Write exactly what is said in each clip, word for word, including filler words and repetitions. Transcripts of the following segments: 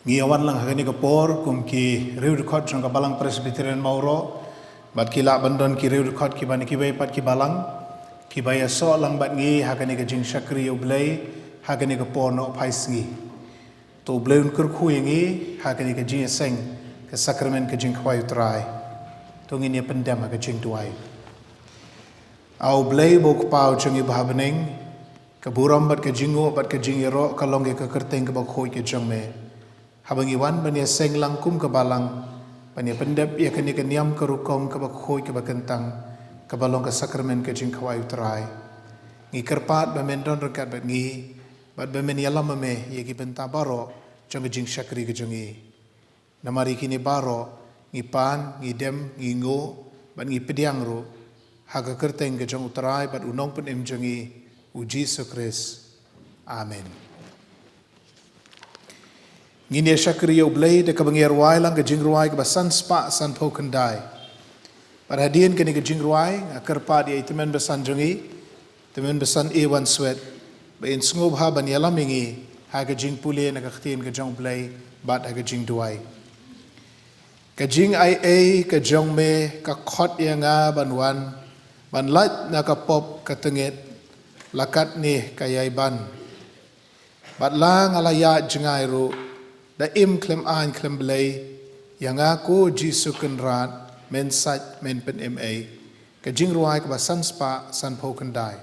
Ngi ïa wan lang ha kane ka por kum ki riewdkhot jong ka Balang Presbyterian Mawroh, bad ki lah ban don ki riewdkhot kiba na kiwei pat ki balang, kiba ïasoh lang bad ngi ha kane ka jingshakri ïa U Blei ha kane ka por nohphai sngi. To U Blei un kyrkhu ïa ngi ha kane ka jingïaseng ka sakramen ka jingkhawai U Trai. To ngin ïa pyndem ha ka jingduwai. A U Blei uba U Kpa jong ngi uba ha bneng, ka burom bad ka jingnguh bad ka jingïaroh ka long ïa ka kyrteng kaba khuid ka jong me. Haba ngi wan ban ïaseng lang kum ka balang, ban ïa pyndep ïa kane ka niam ka rukom kaba khuid kaba kyntang, kaba long ka sakramen ka jingkhawai U Trai, ngi kyrpad ba men don ryngkat bad ngi, bad ba men ïalam ma me ïa ki bynta baroh jong ka jingshakri ka jong ngi. Namar ïa kine baroh ngi pan, ngi dem, ngi nguh bad ngi pdiang ruh ha ka kyrteng ka jong U Trai bad U Nongpynim jong ngi, U Jisu Khrist. Amen. Ngin ïa shakri ïa U Blei da kaba ngi ïa rwai lang ka jingrwai kaba san spah san phew khyndai. Bad hadien kane ka jingrwai nga kyrpad ïa i tymmen basan jong ngi, tymmen basan Ewan Swet, ba in sngewbha ban ïalam ïa ngi ha ka jingpule na ka ktien ka jong U Blei bad ha ka jingduwai. Ka jingai ei ka jong me ka khot ïa nga ban wan, ban lait na ka pop ka tyngit, la katne ka ïai ban. Bad la nga la ïaid jngai ruh, da im khlem aiñ khlem blei, ïa nga ko Jisu Kynrad, men sait men pynim ei. Ka jingrwai kaba san spah san phew khyndai.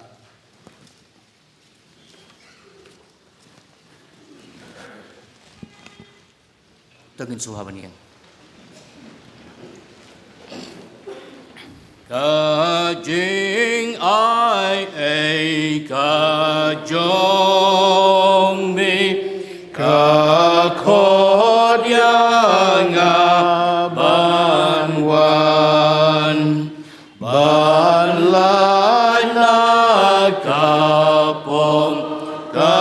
To ngin sngewbha ban ïeng. Ka jingai ei ka jong me ka khot ïa nga ban wan, ban lait na ka pop ka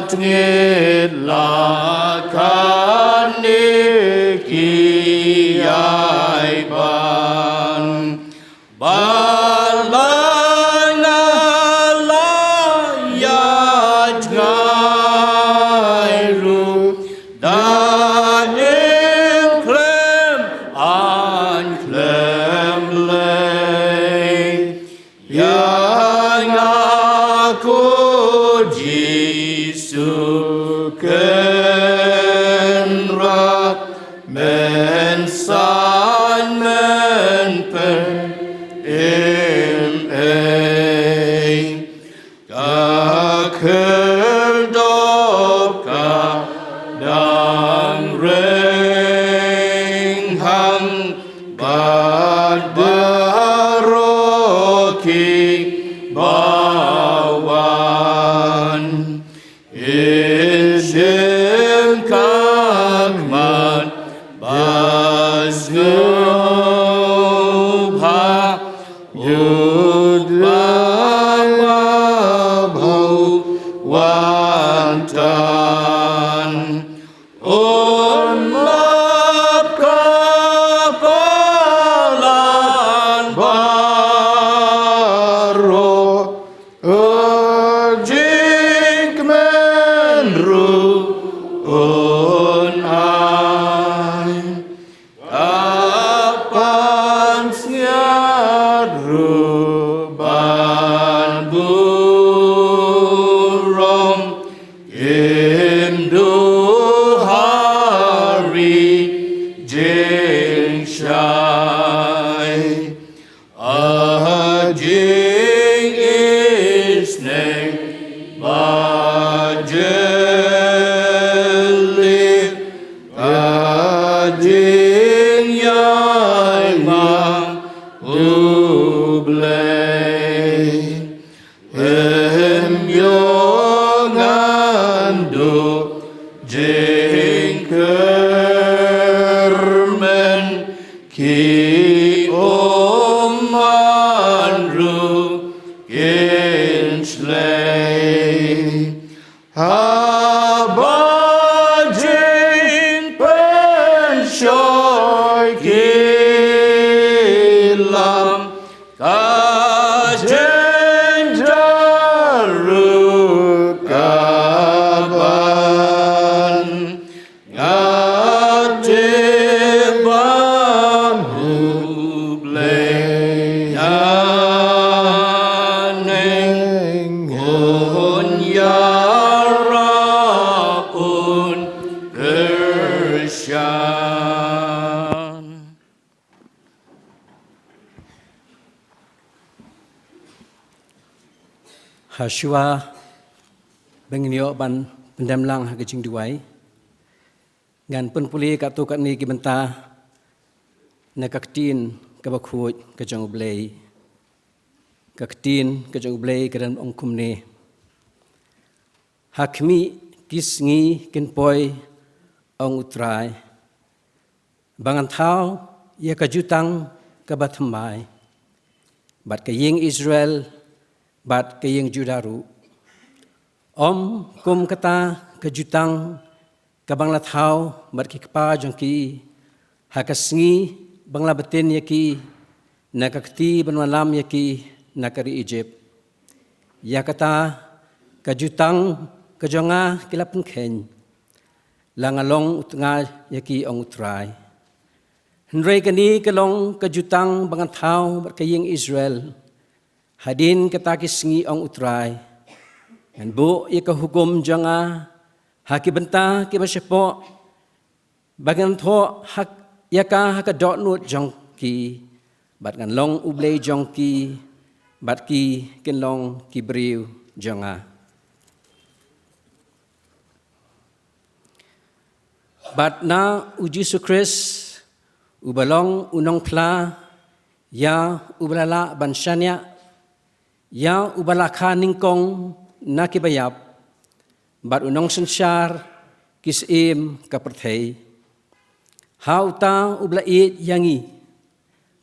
tyngit, la katne ki ïai ban. Bad la nga la ïaid jngai ruh, da im khlem aiñ khlem blei, ïa nga ko Jisu Kynrad, men sait men pynim ei. Ka khyrdop ka dang reng hang bad baroh kiba wan. Ïa shim ka khmat ba sngewbha, u Trai ba bha u wan tan. Un map ka balang baroh. Ka jingkmen ruh un ai, ka pansngiat ruh ban burom, kin duh ha ri jingshai. A jingisynei ba jylliew, ka jingïaineh U Blei. Em ïoh ngan duh jingkyrmen, ki ummat ruh kin shlei. Haba jingpynshoi ki lam, ka jynjar ruh ka ban. Ha shuwa ba ngin ïoh ban pyndem lang ha ka jingduwai, ngan pynpule katto katne ki bynta na ka ktien kaba khuid ka jong U Blei. Ka ktien ka jong U Blei ka dang ong kumne: Ha khmih ki sngi kin poi, ong U Trai, ba ngan thaw ïa ka jutang kaba thymmai bad ka ïing Israel bad ka ïing Judah ruh. Ym kum kata ka jutang kaba nga la thaw bad ki kpa jong ki ha ka sngi ba nga la btin ïa ki na ka kti ban wallam ïa ki na ka ri Ijipt. Ïa kata ka jutang ka jong nga ki la pynkheiñ, la nga long u tnga ïa ki, ong U Trai. Hynrei kane ka long ka jutang ba ngan thaw bad ka ïing Israel hadien kata ki sngi, ong U Trai. Ngan buh ïa ka hukum jong nga ha ki bynta kiba shapoh, ba ngan thoh ha, ïa ka ha ka dohnud jong ki, bad ngan long U Blei jong ki, bad ki kin long ki briew jong nga. Bad na U Jisu Khrist, uba long U Nongphla ïa uba la lah ban shaniah, ïa uba la kha nyngkong na kiba ïap, bad U Nongsynshar ki syiem ka pyrthei. Ha uta uba la ïeit ïa ngi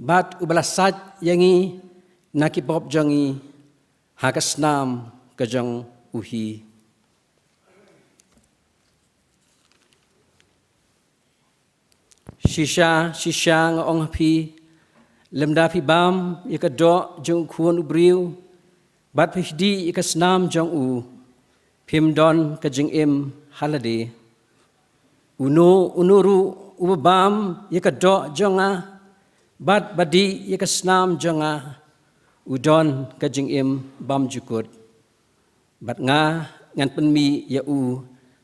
bad uba la sait ïa ngi na ki pop jong ngi ha ka snam ka jong U hi. Shisha shisha nga ong ha phi, lymda phi bam ïa ka doh jong U Khun u briew bad phi dih ïa ka snam jong u, phim don ka jingim ha lade. Uno uno ruh uba bam ïa ka doh jong nga bad ba dih ïa ka snam jong nga, u don ka jingim bymjukut, bad nga ngan pynmih ïa u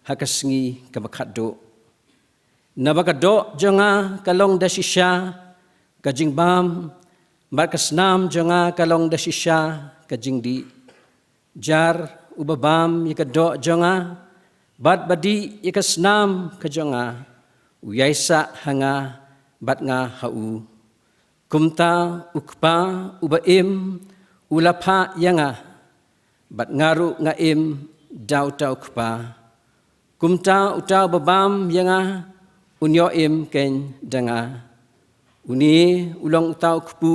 ha ka sngi kaba khatduh. Naba ka doh jong nga ka long da shisha ka jingbam, bad ka snam jong nga ka long da shisha ka jingdih. Jar uba bam ïa ka doh jong nga bad ba dih ïa ka snam ka jong nga, u ïaisah ha nga bad nga ha u. Kumta U Kpa uba im u la phah ïa nga, bad nga ruh nga im da uta U Kpa. Kumta uta uba bam ïa nga un ïoh im keiñ da nga. Une u long uta U Kpu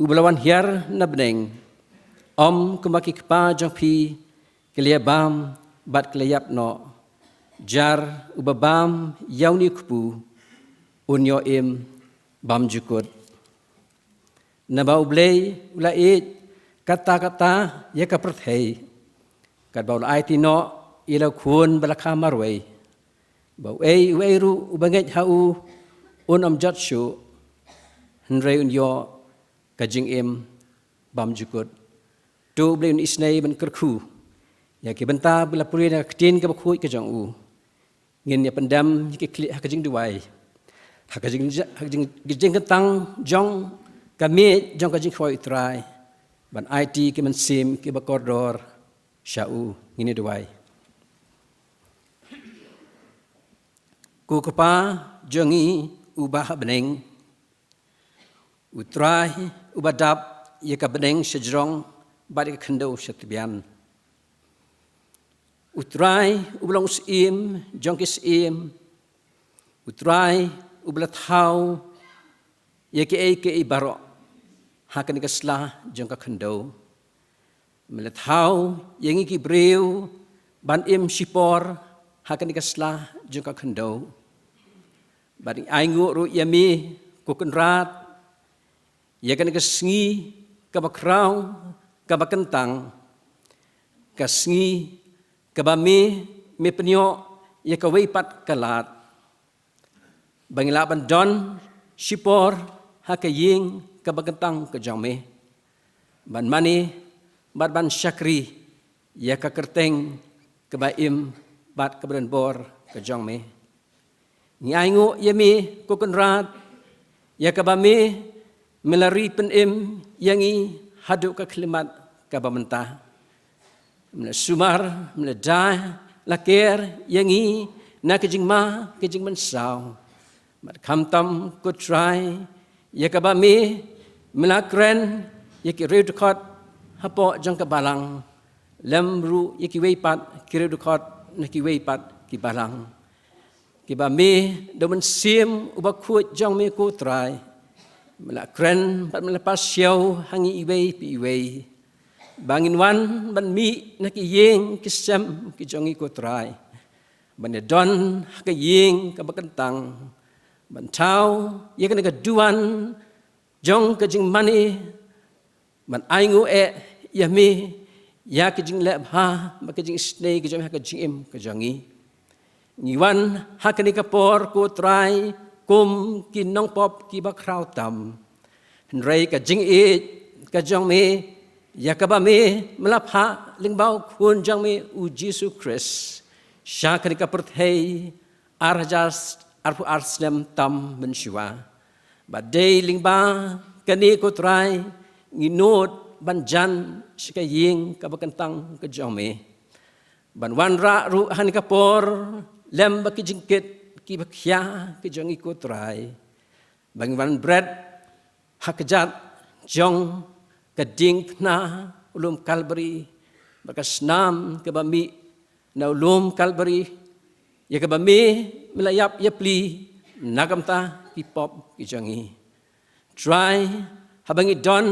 uba la wan hiar na bneng. Ym kumba ki kpa jong phi ki la ïa bam bad ki la ïap noh. Jar uba bam ïa une U Kpu un ïoh im bymjukut. Naba U Blei u la ïeit katta katta ïa ka pyrthei, katba u la aiti noh ïa la U Khun ba la kha marwei, ba uei uei ruh uba ngeit ha u un ym jot shuh, hynrei un ïoh ka jingim bymjukut. To U Blei un isynei ban kyrkhu ïa ki bynta ba la pule na ka ktien kaba khuid ka jong u. Ngin ïa pyndem ïa ki khlieh ha ka jingduwai, ha ka jing, ha ka jing, ka jingkyntang jong ka miej jong ka jingkhawai U Trai, ban aiti ki mynsiem kiba kordor sha u. Ngin ïa duwai. Ko Kpa jong ngi uba ha bneng, U Trai uba dap ïa ka bneng sha jrong bad ïa ka khyndew sha tbian. U Trai uba long U Syiem jong ki syiem. U Trai uba la thaw ïa kiei kiei baroh ha kane ka sla jong ka khyndew. Me la thaw ïa ngi ki briew ban im shipor ha kane ka sla jong ka khyndew. Bad ngi ainguh ruh ïa me, ko Kynrad, ïa kane ka sngi kaba khraw, kaba kyntang, ka sngi kaba me, me pynïoh ïa kawei pat ka lad, ba ngi lah ban don shipor ha ka ïing kaba kyntang ka jong me, ban mane bad ban shakri ïa ka kyrteng kaba im bad kaba donbor ka jong me. Ngi ainguh ïa me, ko Kynrad, ïa kaba me, me la ri pynim ïa ngi haduh ka khyllipmat kaba mynta. Me la sumar, me la da la ker ïa ngi na ka jingma ka jingmynsaw. Bad khamtam ko Trai, ïa kaba me me la kren ïa ki riewdkhot hapoh jong ka balang, lem ruh ïa kiwei pat ki riewdkhot na kiwei pat ki balang. Kiba me da u Mynsiem uba khuid jong me ko Trai, me la kren bad me la pasiaw ha ngi iwei pa iwei, ba ngin wan ban mih na ki ïing ki sem ki jong ngi ko Trai, ban ïadon ha ka ïing kaba kyntang, ban thaw ïa kane ka duwan jong ka jingmane, ban ainguh eh ïa me ïa ka jingleh bha bad ka jingisynei ka jong me ha ka jingim ka jong ngi. Ngi wan ha kane ka por ko Trai kum ki nongpop kiba khraw tam, hynrei ka jingïeit ka jong me ïa kaba me me la phah lyngba u Khun jong me u Jisu Khrist sha kane ka pyrthei ar hajar arphew ar snem tam mynshuwa. Bad dei lyngba kane ko Trai ngi nud ban jan sha ka ïing kaba kyntang ka jong me, ban wanrah ruh ha kane ka por lem bad ki jingkit kiba khia ki jong ngi ko Trai, ba ngin wan bret ha kjat jong ka diengphna u lum Kalbari, bad ka snam kaba mih na u lum Kalbari, ïa kaba me me la ïap ïapli na ka bynta ki pop ki jong ngi. Trai, haba ngi don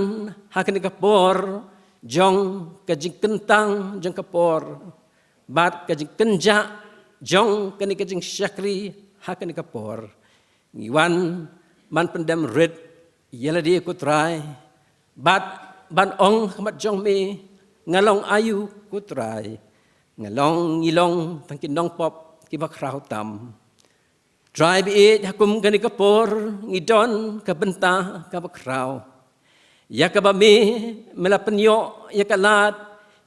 ha kane ka por jong ka jingkyntang jong ka por bad ka jingkynjah jong kane ka jingshakri ha kane ka por, ngi wan ban pyndem rit ïa lade ko Trai, bad ban ong ha khmat jong me, nga long aïu ko Trai? Nga long, ngi long tang ki nongpop kiba khraw tam. Trai ba ïeit, ha kum kane ka por ngi don ka bynta kaba khraw, ïa kaba me me la pynïoh ïa ka lad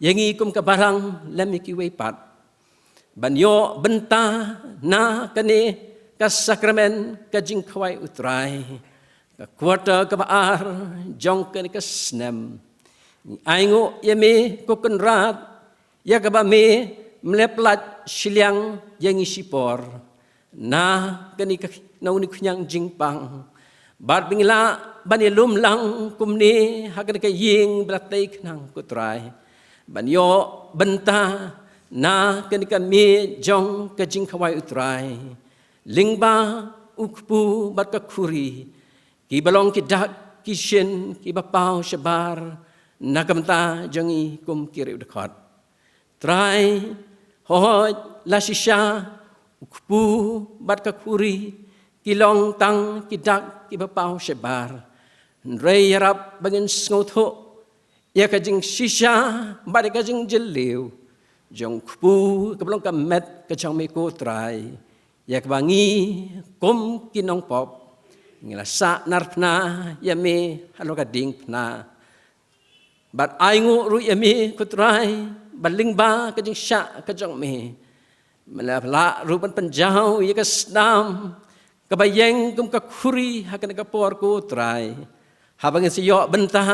ïa ngi kum ka balang lem ïa kiwei pat, ban ïoh bynta na kane ka sakramen ka jingkhawai u Trai, ka quarter kaba ar jong kane ka snem. Ngi ainguh ïa me ko Kynrad ïa kaba me me la pyllait shiliang ïa ngi shipor na kane ka, na une u khñiang jingpang, bad ba ngi lah ban ïalum lang kumne ha kane ka ïing ba la tei khnang ko Trai, ban ïoh bynta na kane ka miej jong ka jingkhawai u Trai, lyngba u kpu bad ka khuri, kiba long ki dak ki shin kiba paw shabar na ka bynta jong ngi kum ki riewdkhot. Trai, hooid la shisha u kpu bad ka khuri ki long tang ki dak kiba paw shabar, hynrei ïarap ba ngin sngewthuh ïa ka jingshisha bad ïa ka jingjylliew jong u kpu kaba long ka met ka jong me ko Trai, ïa kaba ngi kum ki nongpop ngi la sahnarphna ïa me halor ka diengphna. Bad ainguh ruh ïa me ko Trai, ba lyngba ka jingshah ka jong me, me la lah ruh ban pynjaw ïa ka snam kaba ïeng kum ka khuri ha kane ka por ko Trai, haba ngin sa ïoh bynta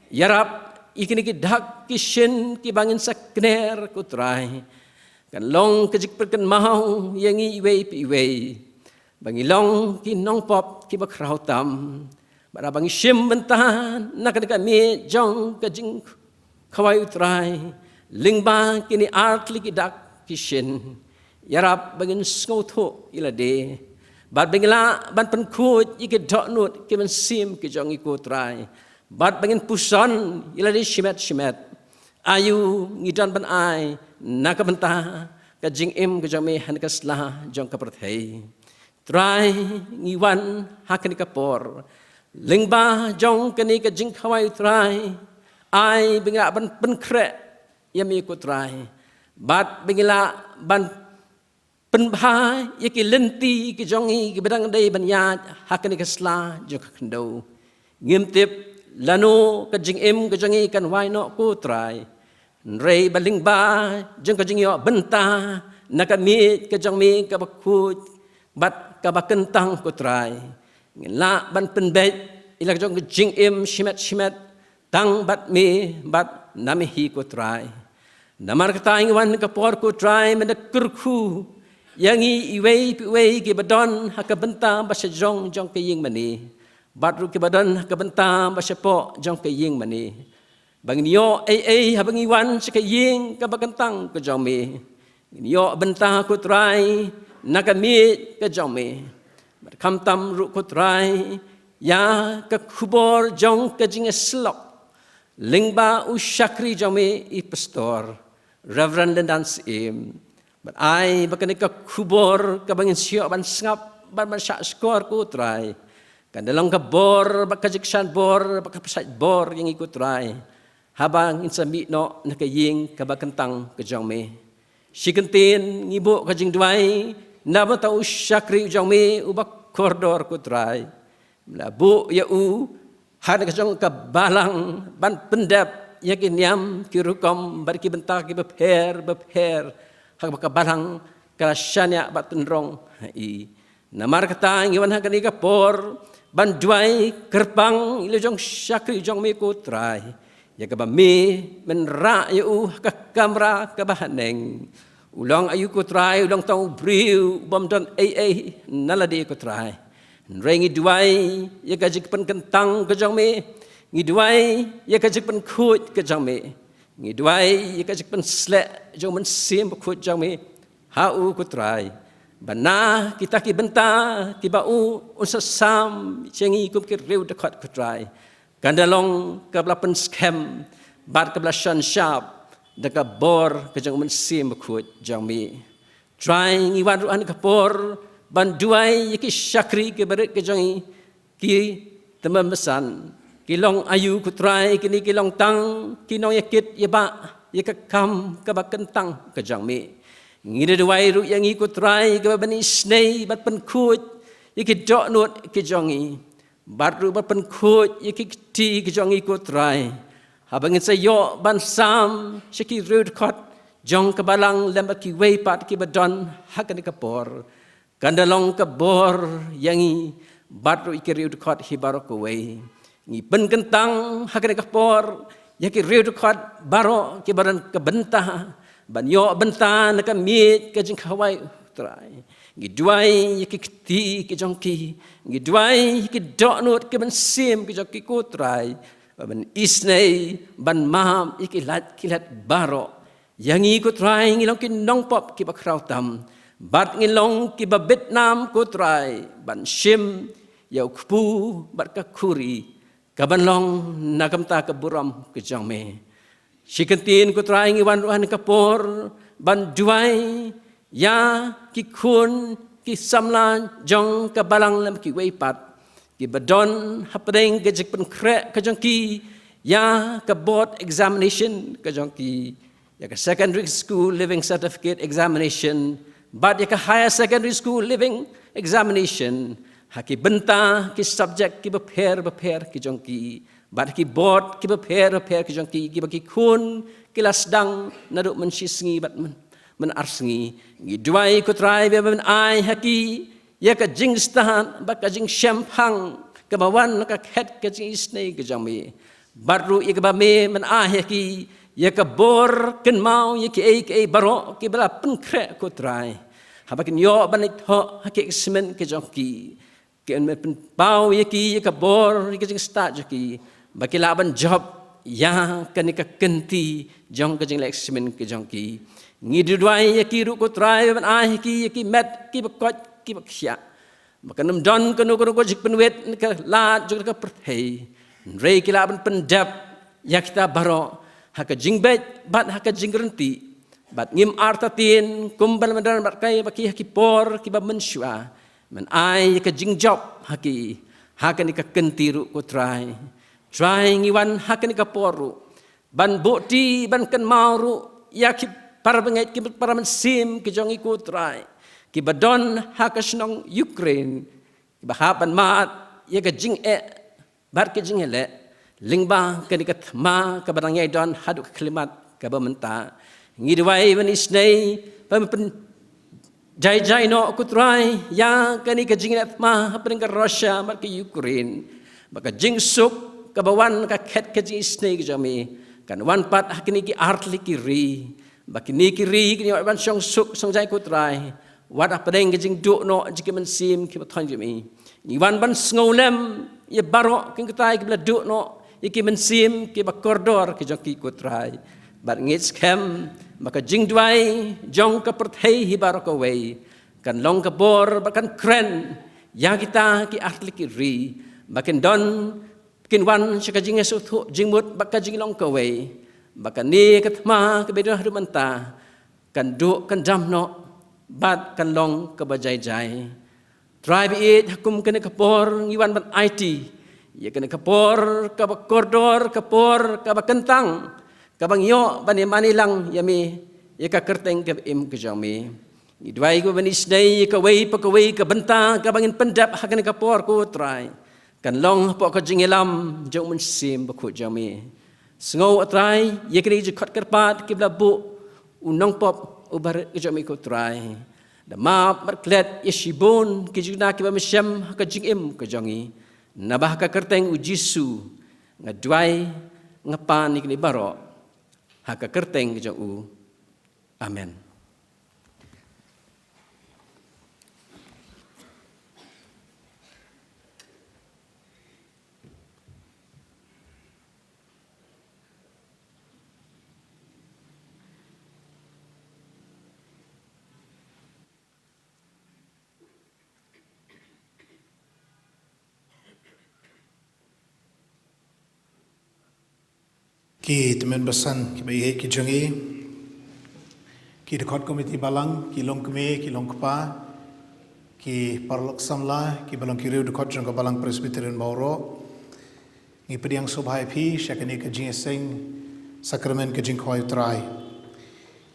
ïarap ïa kine ki dak ki shin kiba ngin sa kner ko Trai, kan long ka jingpynkynmaw ïa ngi iwei pa iwei ba ngi long ki nongpop kiba khraw tam. Bad haba ngi shim bynta na kane ka miej jong ka jingkhawai u Trai lyngba kine artylli ki dak ki shin, ïarap ba ngin sngewthuh ïa lade, bad ba ngin lah ban pynkhuid ïa ki dohnud ki mynsiem ki jong ngi ko Trai, bad ba ngin puson ïa lade shimet shimet aïu ngi don ban ai na ka bynta ka jingim ka jong me ha kane ka sla jong ka pyrthei. Trai, ngi wan ha kane ka por lyngba jong kane ka jingkhawai u Trai, ai ba ngi lah ban pynkhreh ïa me ko Trai, bad ba ngi lah ban pynbha ïa ki lynti ki jong ngi kiba dang dei ban ïaid ha kane ka sla jong ka khyndew. Ngim tip lano ka jingim ka jong ngi kan wai noh ko Trai, hynrei ba lyngba jong ka jingïoh bynta na ka miej ka jong me kaba khuid bad kaba kyntang ko Trai, ngin lah ban pynbeit ïa la ka jong ka jingim shimet shimet tang bad me bad na me hi ko Trai. Namar kata ngi wan ha ka por, ko Trai, ban da kyrkhu ïa ngi iwei pa iwei kiba don ha ka bynta ba shajrong jong ka ïing mane, bad ruh kiba don ha ka bynta ba shapoh jong ka ïing mane, ba ngin ïoh ei ei haba ngi wan sha ka ïing kaba kyntang ka jong me. Ngin ïoh bynta, ko Trai, na ka miej ka jong me. Bad khamtam ruh, ko Trai, ïa ka khubor jong ka jingïasyllok lyngba u shakri jong me, i Pastor Reverend Lyndan Syiem. Bad ai ba kane ka khubor kaba ngin sa ïoh ban sngap bad ban shahshkor, ko Trai, kan da long ka bor bad ka jingkyrshan bor bad ka pyrshah bor ïa ngi, ko Trai, haba ngin sa mih noh na ka ïing kaba kyntang ka jong me. Shi kyntien ngi buh ka jingduwai na bynta u shakri jong me uba kordor, ko Trai. Me la buh ïa u ha ka jong ka balang ban pyndep ïa ki niam ki rukom bad ki bynta kiba pher bapher, ha kaba ka balang ka la shaniah bad tynrong ha i. Namar kata ngi wan ha kane ka por ban duwai kyrpang ïa la u jong shakri jong me, ko Trai, ïa kaba me men rah ïa u ha ka kamra kaba haneng. U long aïu, ko Trai? U long tang u briew bym don ei ei na lade, ko Trai. Hynrei ngi duwai ïa ka jingpynkyntang ka jong me. Ngi duwai ïa ka jingpynkhuid ka jong me. Ngi duwai ïa ka jingpynsleh jong u Mynsiem Bakhuid jong me ha u, ko Trai, ba na kita ki bynta kiba u un sa sam sha ngi kum ki riewdkhot, ko Trai, kan da long kaba la pynskhem bad kaba la shon shap da ka bor ka jong u Mynsiem Bakhuid jong me. Trai, ngi wan ruh ha kane ka por ban duwai ïa ki shakri kiba rit ka jong ngi, ki tymmen basan. Ki long aïu, ko Trai? Kine ki long tang ki nongïakit ïabah ïa ka kam kaba kyntang ka jong me. Ngi da duwai ruh ïa ngi, ko Trai, kaba ban isynei bad pynkhuid ïa ki dohnud ki jong ngi, bad ruh ban pynkhuid ïa ki kti ki jong ngi, ko Trai, haba ngin sa ïoh ban sam sha ki riewdkhot jong ka balang lem bad kiwei pat kiba don ha kane ka por. Kan da long ka bor ïa ngi bad ruh ïa ki riewdkhot hi baroh kawei. Ngi pynkyntang ha kane ka por ïa ki riewdkhot baroh kiba don ka bynta ban ïoh bynta na ka miej ka jingkhawai, ko Trai. Ngi duwai ïa ki kti ki jong ki. Ngi duwai ïa ki dohnud ki mynsiem ki jong ki, ko Trai, ba ban isynei ban map ïa ki lait ki let baroh. Ïa ngi, ko Trai, ngi long ki nongpop kiba khraw tam, bad ngi long kiba bit nam, ko Trai, ban shim ïa u kpu bad ka khuri kaban long na ka bynta ka burom ka jong me. Shi kyntien, ko Trai, ngi wan ruh ha kane ka por ban duwai ïa ki khun ki samla jong ka balang lem kiwei pat kiba don hapdeng ka jingpynkhreh ka jong ki ïa ka board examination ka jong ki, ïa ka Secondary School Leaving Certificate Examination bad ïa ka Higher Secondary School Leaving Examination, ha ki bynta ki subject kiba pher bapher ki jong ki, bad ki board kiba pher bapher ki jong ki, kiba ki khun ki la sdang naduh mynshisngi bad myn, mynarsngi. Ngi duwai, ko Trai, ba men ai ha ki ïa ka jingstad bad ka jingshemphang kaba wan na ka khet ka jingisynei ka jong me. Bad ruh ïa kaba me men ai ha ki ïa ka bor kynmaw ïa kiei kiei baroh kiba la pynkhreh, ko Trai, haba kin ïoh ban ithuh ha ki assignment ki jong ki. Kin men pynpaw ïa ki ïa ka bor ïa ka jingstad jong ki ba ki lah ban jop ïa kane ka kynti jong ka jingleh assignment ki jong ki. Ngi duwai ïa ki ruh, ko Trai, ba men ai ha ki ïa ki met kiba koit kiba khiah, ba kan ym don kano kano ka jingpynwit na ka lad jong ka pyrthei. Hynrei ki lah ban pyndep ïa kita baroh ha ka jingbit bad ha ka jingryntih. Bad ngim artatien kumba la mynta bad kaei ba ki ha ki por kiba mynshuwa men ai ïa ka jingjop ha ki ha kane ka kynti ruh, ko Trai. Trai, ngi wan ha kane ka por ruh ban buhti ban kynmaw ruh ïa ki para bangeit, ki para mynsiem ki jong ngi, ko Trai, kiba don ha ka shnong Ukraine, kiba hap ban mad ïa ka jingeh bad ka jingïaleh lyngba kane ka thma kaba dang ïai don haduh ka khyllipmat kaba mynta. Ngi duwai ban isynei ban pynjaijai noh, ko Trai, ïa kane ka jingïaleh thma hapdeng ka Russia bad ka Ukraine, ba ka jingsuk kaba wan na ka khet ka jingisynei ka jong me kan wan pat ha kine ki artylli ki ri, Ba kine ki ri kin ïoh ban shong suk shong jai ko Trai. Wat hapdeng ka jingduh noh jong ki mynsiem kiba thoiñ jong me. Ngi wan ban sngewlem ïa baroh ki nongkyntait kiba la duh noh ïa ki mynsiem kiba kordor ki jong ki ko Trai. Bad ngeit skhem ba ka jingduwai jong ka pyrthei hi baroh kawei kan long ka bor bad kan kren ïa kita ki artylli ki ri ba kin don, kin wan sha ka jingïasngewthuh jingmut bad ka jinglong kawei ba kane ka thma kaba don haduh mynta kan duh kan dam noh bad kan long kaba jai jai. Trai ba ïeit, ha kum kane ka por ngi wan ban aiti ïa kane ka por kaba kordor, ka por kaba kyntang, kaba ngi ïoh ban ïamane lang ïa me ïa ka kyrteng kaba im ka jong me. Ngi duwai kaba ban isynei ïa kawei pa kawei ka bynta kaba ngin pyndep ha kane ka por ko Trai. Kan long hapoh ka jingïalam jong u Mynsiem Bakhuid jong me. Sngew, A Trai, ïa kine ki jingkhot kyrpad kiba la buh u nongpop uba rit ka jong me ko Trai. Da map bad klet ïa shibun ki jingduna kiba mynshem ha ka jingim ka jong ngi. Naba ha ka kyrteng u Jisu nga duwai, nga pan ïa kine baroh ha ka kyrteng ka jong u. Amen. Ki tymmen basan kiba ïeit ki jong ngi, ki dkhot komiti balang, ki longkmie, ki longkpa, ki paralok samla, kiba long ki riew dkhot jong ka Balang Presbyterian Mawroh, ngi pdiang sngewbha ïa phi sha kane ka jingïaseng sakramen ka jingkhawai U Trai.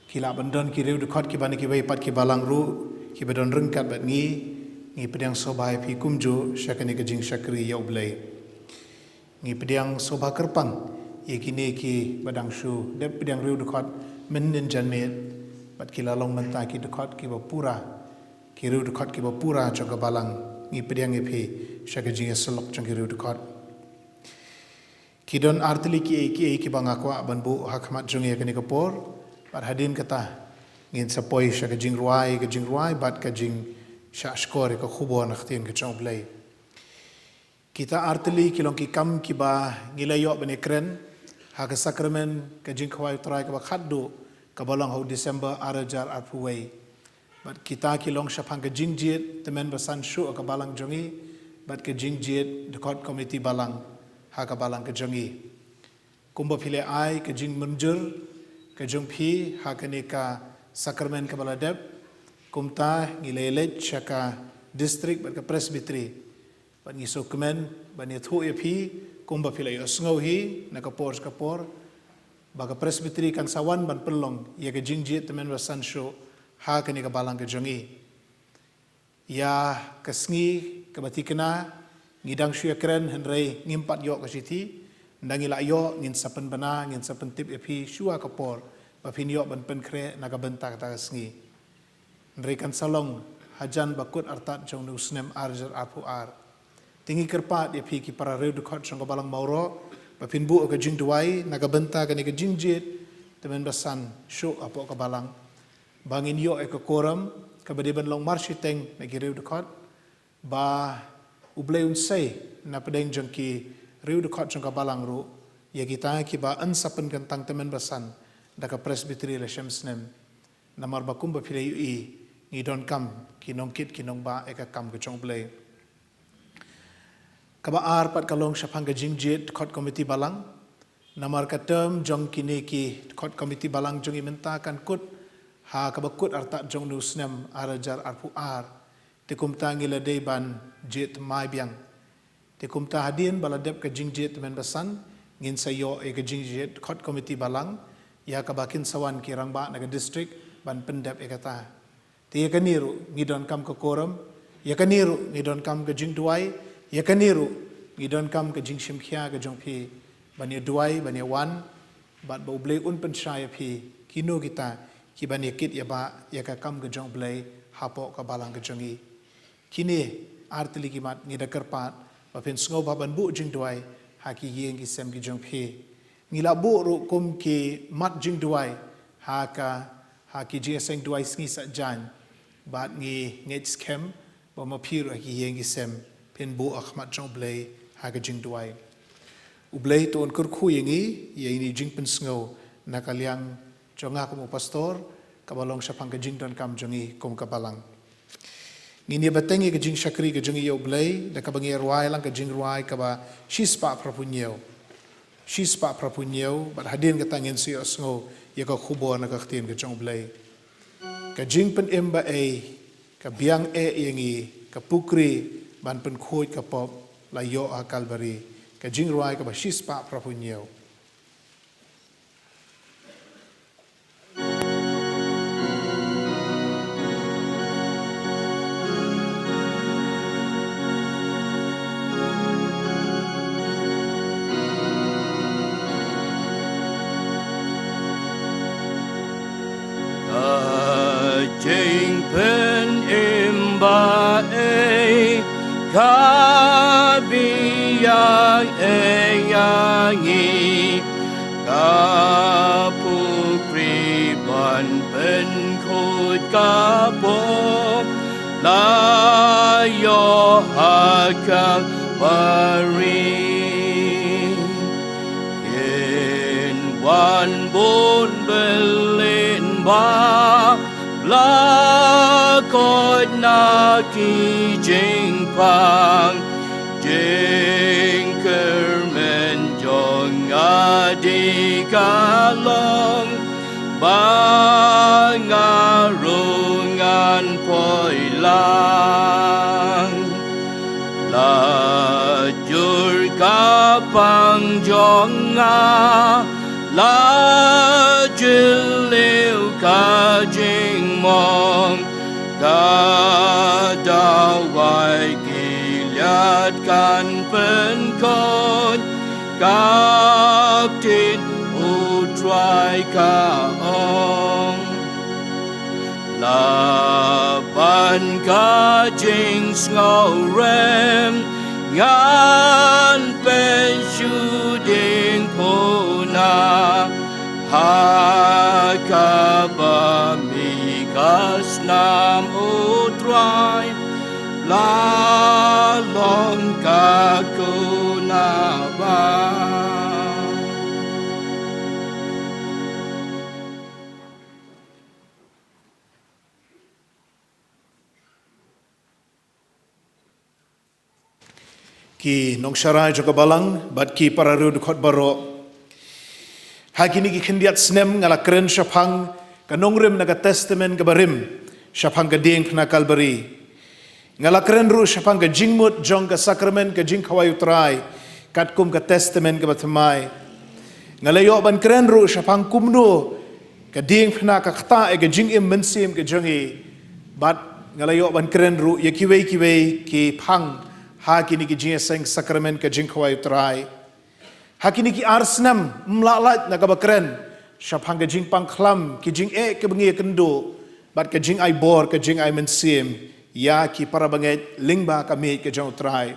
Ki lah ban don ki riew dkhot kiba na kiwei pat ki balang ruh kiba don ryngkat bad ngi, ngi pdiang sngewbha ïa phi kumjuh sha kane ka jingshakri ïa U Blei. Ngi pdiang sngewbha kyrpang ïa kine kiba dang shu dep pdiang riew dkhot mynnin janmiet bad ki la long mynta ki dkhot kiba pura, ki riew dkhot kiba pura jong ka balang. Ngi pdiang ïa phi sha ka jingïasyllok jong ki riew dkhot. Ki don artylli kiei kiei kiba nga kwah ban buh ha khmat jong ngi ha kane ka por. Bad hadien kata ngin sa poi sha ka jingrwai, ka jingrwai bad ka jingshahshkor ïa ka khubor na ka ktien ka jong U Blei. Kita artylli ki long ki kam kiba ngi la ïoh ban ïakren ha ka sakramen ka jingkhawai U Trai kaba khatduh kaba long ha u December ar hajar arphew wei. Bad kita ki long shaphang ka jingjied tymmen basan shuh ha ka balang jong ngi bad ka jingjied dkhot komiti balang ha ka balang ka jong ngi. Kumba phi la ai ka jingmynjur ka jong phi ha kane ka sakramen kaba la dep, kumta ngi la leit sha ka district bad ka presbytery. Bad ngi sngewkmen ban ïathuh ïa phi kumba phi la ïohsngew hi na ka por sha ka por ba ka presbytery kan sa wan ban pynlong ïa ka jingjied tymmen basan shuh ha kane ka balang ka jong ngi. Ïa ka sngi kaba thikna ngi dang shu ïakren hynrei ngim pat ïoh ka shithi. Ynda ngi la ïoh ngin sa pynbna, ngin sa pyntip ïa phi shuwa ka por ba phin ïoh ban pynkhreh na ka bynta kata ka sngi. Hynrei kan sa long hajan ba kut artat jong une u snem ar hajar arphew ar. Te ngi kyrpad ïa phi ki para riew dkhot jong ka balang Mawroh ba phin buh ka jingduwai na ka bynta kane ka jingjied tymmen basan shuh hapoh ka balang. Ba ngin ïoh ïa ka quorum kaba dei ban long marshiteng na ki riew dkhot, ba U Blei un sei na pdeng jong ki riew dkhot jong ka balang ruh ïa kita kiba yn sa pynkyntang tymmen basan da ka presbytery la shem snem. Namar ba kumba phi la ïohi ngi donkam ki nongkit ki nongbah ïa ka kam ka jong U Blei. Kaba ar pat ka long shaphang ka jingjied dkhot komiti balang. Namar ka term jong kine ki dkhot komiti balang jong ngi mynta kan kut ha kaba kut artat jong une u snem ar hajar arphew ar. Te kumta ngi la dei ban jied thymmai biang. Te kumta hadien ba la dep ka jingjied tymmen basan ngin sa ïoh ïa ka jingjied dkhot komiti balang ïa kaba kin sa wan ki rangbah na ka district ban pyndep ïa kata. Te ïa kane ruh ngi donkam ka quorum, ïa kane ruh ngi donkam ka jingduwai, ïa kane ruh ngi donkam ka jingshim khia ka jong phi ban ïa duwai, ban ïa wan, bad ba U Blei un pynshai ïa phi kino kita kiban ïa kit ïa bah ïa ka kam ka jong U Blei hapoh ka balang ka jong ngi. Kine artylli ki mat ngi da kyrpad ba phin sngewbha ban buh jingduwai ha ki ïing ki sem ki jong phi. Ngi la buh ruh kum ki mat jingduwai ha ka, ha ki jingïaseng duwai sngi Saitjaiñ, bad ngi ngeit skhem ba ma phi ruh ha ki ïing ki sem phin buh ha khmat jong U Blei ha ka jingduwai. U Blei to un kyrkhu ïa ngi ïa ine i jingpynsngew na ka liang jong nga kum u pastor, kaba long shaphang ka jingdonkam jong ngi kum ka balang. Ngin ïa bteng ïa ka jingshakri ka jong ngi ïa U Blei da kaba ngin ïa rwai lang ka jingrwai kaba shispah phraphew hynñiew. Shispah phraphew hynñiew, bad hadien kata ngin sa ïohsngew ïa ka khubor na ka ktien ka jong U Blei. Ka jingpynim ba ei, ka biang eh ïa ngi, ka pukri ban pynkhuid ka pop, la ïoh ha Kalbari. Ka jingrwai kaba shispah phraphew hynñiew. Ka jingpynim ba ei, ka biang eh ïa ngi, ka pukri ban pynkhuid ka pop, la ïoh ha Kalbari. Ngin wan bun byllien ba la koit na ki jingpang, jingkyrmen jong nga dei ka long ba nga ruh ngan poi lang. La jur ka pang jong nga, la jylliew ka jingmong, ka dawai Gilead kan pynkhuid, ka ktien U Trai ka ong. Laban ka jingsngewrem ngan peit shu diengphna, ha kaba mih ka snam U Trai, la long ka khynnah ba. Ki nongsharai jong ka balang bad ki para riewdkhot baroh. Ha kine ki khyndiat snem nga la kren shaphang ka nongrim na ka Testament kaba rim, shaphang ka diengphna Kalbari. Nga la kren ruh shaphang ka jingmut jong ka sakramen ka jingkhawai U Trai, katkum ka Testament kaba thymmai. Nga la ïoh ban kren ruh shaphang kumno ka diengphna ka ktah ïa ka jingim mynsiem ka jong ngi. Bad nga la ïoh ban kren ruh ïa kiwei kiwei ki phang ha kine ki jingïaseng sakramen ka jingkhawai U Trai. Ha kine ki ar snem, ym lah lait na kaba kren shaphang ka jingpang khlam, ki jingeh kiba ngi ïakynduh, bad ka jingai bor, ka jingai mynsiem ïa ki para bangeit lyngba ka miej ka jong U Trai.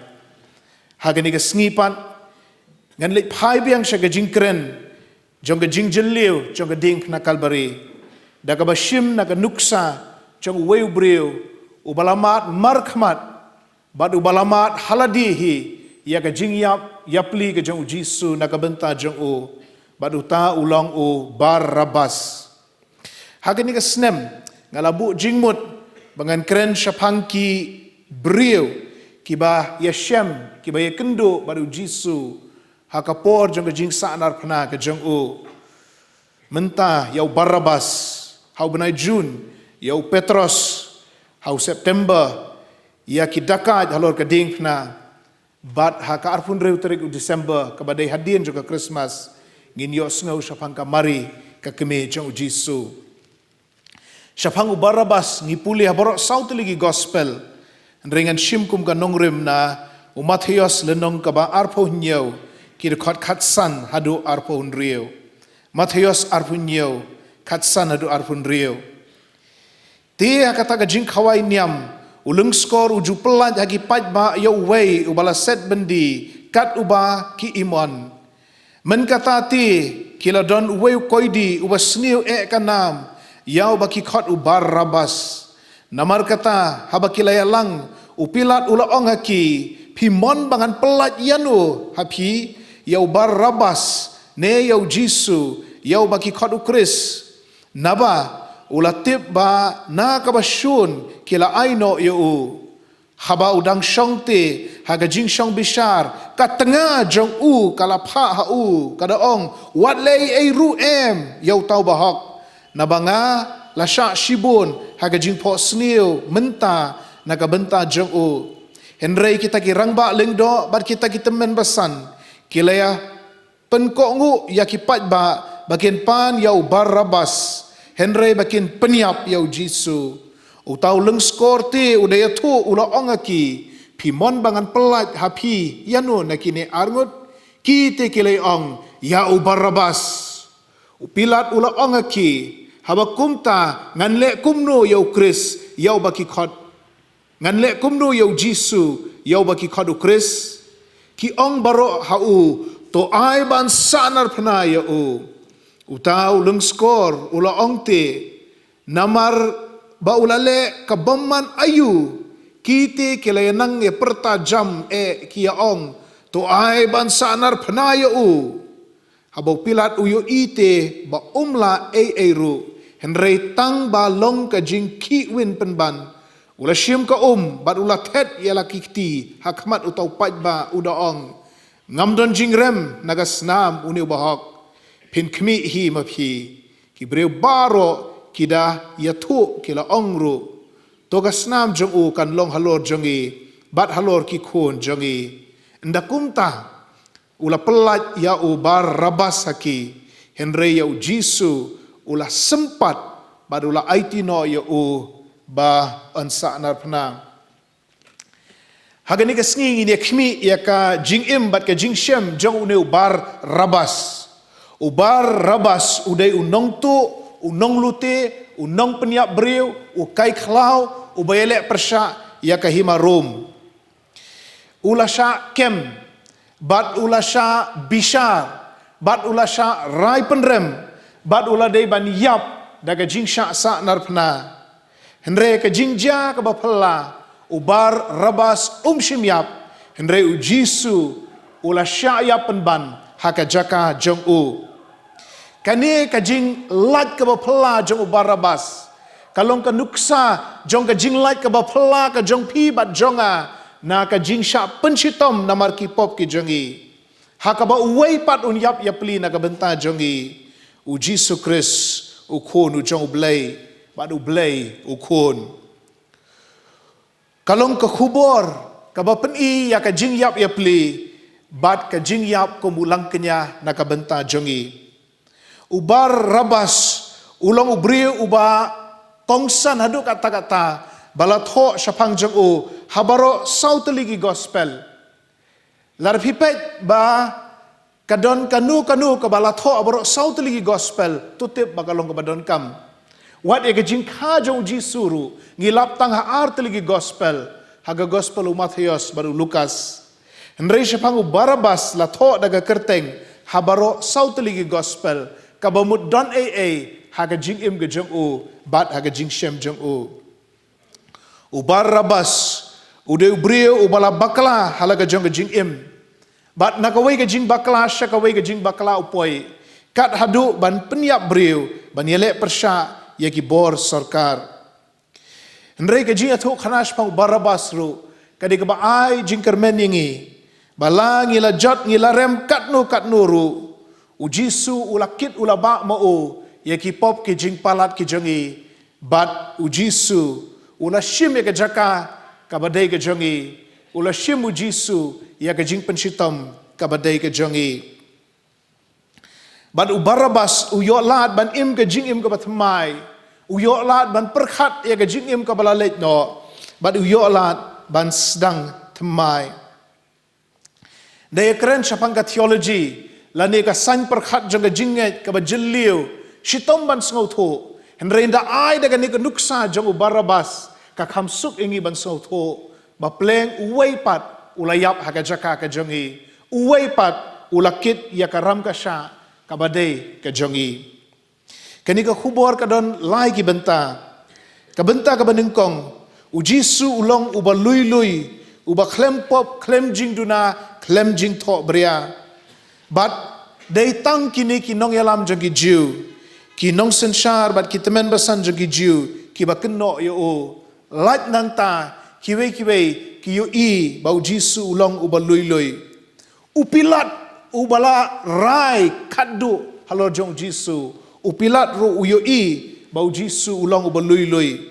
Ha kane ka sngi pat, ngan leit phai biang sha ka jingkren jong ka jingjylliew jong ka diengphna Kalbari, da kaba shim na ka nuksa jong uwei u briew uba la mad markhmat, bad uba la mad ha lade hi ïa ka jingïap ïapli ka jong U Jisu na ka bynta jong u, bad uta u long u Barabbas. Ha kane ka snem, nga la buh jingmut ba ngan kren shaphang ki briew kiba ïashem, kiba ïakynduh bad U Jisu ha ka por jong ka jingsahnarphna ka jong u. Mynta ïa u Barabbas ha u bnai Jun, ïa u Petros ha u September, ïa ki dakait halor ka diengphna. Bad ha ka arphew hynriew tarik u December, kaba dei hadien jong ka Christmas, ngin ïohsngew shaphang ka Mari, ka kmie jong U Jisu. Shaphang u Barabbas ngi pule ha baroh saw tylli ki gospel. Hynrei ngan shim kum ka nongrim na u Mathaios lynnong kaba arphew hynñiew, ki dkhot khatsan haduh arphew hynriew. Mathaios arphew hynñiew, khatsan haduh arphew hynriew. Te ha kata ka jingkhawai niam, u lyngskor u ju pyllait ha ki paidbah ïa uwei uba la set byndi kat uba ki imon. Mynta te ki la don uwei u koidi uba sniew eh ka nam ïa uba ki khot u Barabbas. Namar kata, haba ki la ïalang, u Pilat u la ong ha ki, "Phi mon ba ngan pyllait ïano ha phi, ïa u Barabbas ne ïa u Jisu, ïa uba ki khot u Khrist?" Naba u la tip ba na kaba shun ki la ai noh ïa u. Haba u dang shong te ha ka jingshong bishar, ka tnga jong u ka la phah ha u, ka da ong, "Wat leh ei ei ruh em ïa uta u bahok, naba nga la shah shibun ha ka jingphohsniew mynta na ka bynta jong u." Hynrei kita ki rangbah lyngdoh bad kita ki tymmen basan ki la ïa pynkohnguh ïa ki paidbah ba kin pan ïa u Barabbas, hynrei ba kin pynïap ïa u Jisu. Uta u lyngskor te u da ïathuh, u la ong ha ki, "Phi mon ba ngan pyllait ha phi ïano na kine arngut?" Ki te ki la ong, "Ïa u Barabbas." U Pilat u la ong ha ki, "Haba kumta, ngan leh kumno ïa u Khrist, ïa uba ki khot? Ngan leh kumno ïa u Jisu, ïa uba ki khot u Khrist?" Ki ong baroh ha u, "To ai ban sahnarphna ïa u." Uta u lyngskor u la ong te, "Namar ba u la leh ka bymman aïu?" Ki te ki la ïa nang ïa pyrta jam eh, ki ïa ong, "To ai ban sahnarphna ïa u." Haba u Pilat u ïohi te ba um lah ei ei ruh, hynrei tang ba long ka jingkhih win pynban, u la shim ka um bad u la thet ïa la ki kti ha khmat uta u paidbah, u da ong, "Ngam don jingrem na ka snam une u bahok. Phin khmih hi ma phi." Ki briew baroh ki da ïathuh, ki la ong ruh, "To ka snam jong u kan long halor jong ngi bad halor ki khun jong ngi." Ynda kumta, u la pyllait ïa u Barabbas ha ki, hynrei ïa u Jisu u la sympat bad u la aiti noh ïa u ba yn sahnarphna. Ha kane ka sngi ngin ïa khmih ïa ka jingim bad ka jingshem jong une u Barabbas. U Barabbas u dei u nongtuh, u nonglute, u nongpynïap briew, u kai khlaw, uba ïaleh pyrshah ïa ka hima Rom. U la shah kem, bad u la shah bishar, bad u la shah rai pynrem, bad u la dei ban ïap da ka jingshah sahnarphna. Hynrei ka jingjia kaba phylla, u Barabbas um shym ïap, hynrei u Jisu u la shah ïap pynban ha ka jaka jong u. Kane ka jinglait kaba phylla jong u Barabbas ka long ka nuksa jong ka jinglait kaba phylla ka jong phi bad jong nga na ka jingshah pynshitom namar ki pop ki jong ngi. Ha kaba uwei pat un ïap ïapli na ka bynta jong ngi, u Jisu Khrist, u Khun u jong U Blei, bad U Blei u Khun. Ka long ka khubor kaba pyni ïa ka jingïap ïapli bad ka jingïap kum u langkñia na ka bynta jong ngi. U Barabbas u long u briew uba kongsan haduh katta katta ba la thoh shaphang jong u ha baroh saw tylli ki gospel. Lada phi peit ba ka don kano kano kaba la thoh ha baroh saw tylli ki gospel, to tip ba ka long kaba donkam. Wat ïa ka jingkha jong u Jisu ruh ngi lap tang ha ar tylli ki gospel, ha ka gospel u Mathaios bad u Lukas. Hynrei shaphang u Barabbas la thoh da ka kyrteng ha baroh saw tylli ki gospel, kaba mut don ei ei ha ka jingim ka jong u bad ha ka jingshem jong u. U Barabbas u dei u briew uba la bakla ha la ka jong ka jingim. Bad na kawei ka jingbakla sha kawei ka jingbakla u poi, kat haduh ban pynïap briew, ban ïaleh pyrshah ïa ki bor sorkar. Hynrei ka jingïathuhkhana shaphang u Barabbas ruh ka dei kaba ai jingkyrmen ïa ngi ba la ngi la jot, ngi la rem katno katno ruh, u Jisu u la kit, u la bah ma u ïa ki pop ki jingpalat ki jong ngi. Bad u Jisu u la shim ïa ka jaka kaba dei ka jong ngi. U la shim u Jisu ïa ka jingpynshitom kaba dei ka jong ngi. Bad u Barabbas u ïoh lad ban im ka jingim kaba thymmai. U ïoh lad ban pyrkhat ïa ka jingim kaba la leit noh. Bad u ïoh lad ban sdang thymmai. Da ïakren shaphang ka theology lane ka saiñ pyrkhat jong ka jingngeit kaba jylliew, shitom ban sngewthuh. Hynrei da ai da kane ka nuksa jong u Barabbas, ka kham suk ïa ngi ban sngewthuh ba pleng uwei pat u la ïap ha ka jaka ka jong ngi, uwei pat u la kit ïa ka ram ka shah kaba dei ka jong ngi. Kane ka khubor ka don lai ki bynta. Ka bynta kaba nyngkong, u Jisu u long uba lui lui, uba khlem pop, khlem jingduna, khlem jingthoh bria. Bad dei tang kine ki nongïalam jong ki Jiw, ki nongsynshar bad ki tymmen basan jong ki Jiw kiba kynnoh ïa u. Lait nangta kiwei kiwei ki ïohi ba u Jisu u long uba lui lui. U Pilat uba la rai khatduh halor jong u Jisu, u Pilat ruh u ïohi ba u Jisu u long uba lui lui.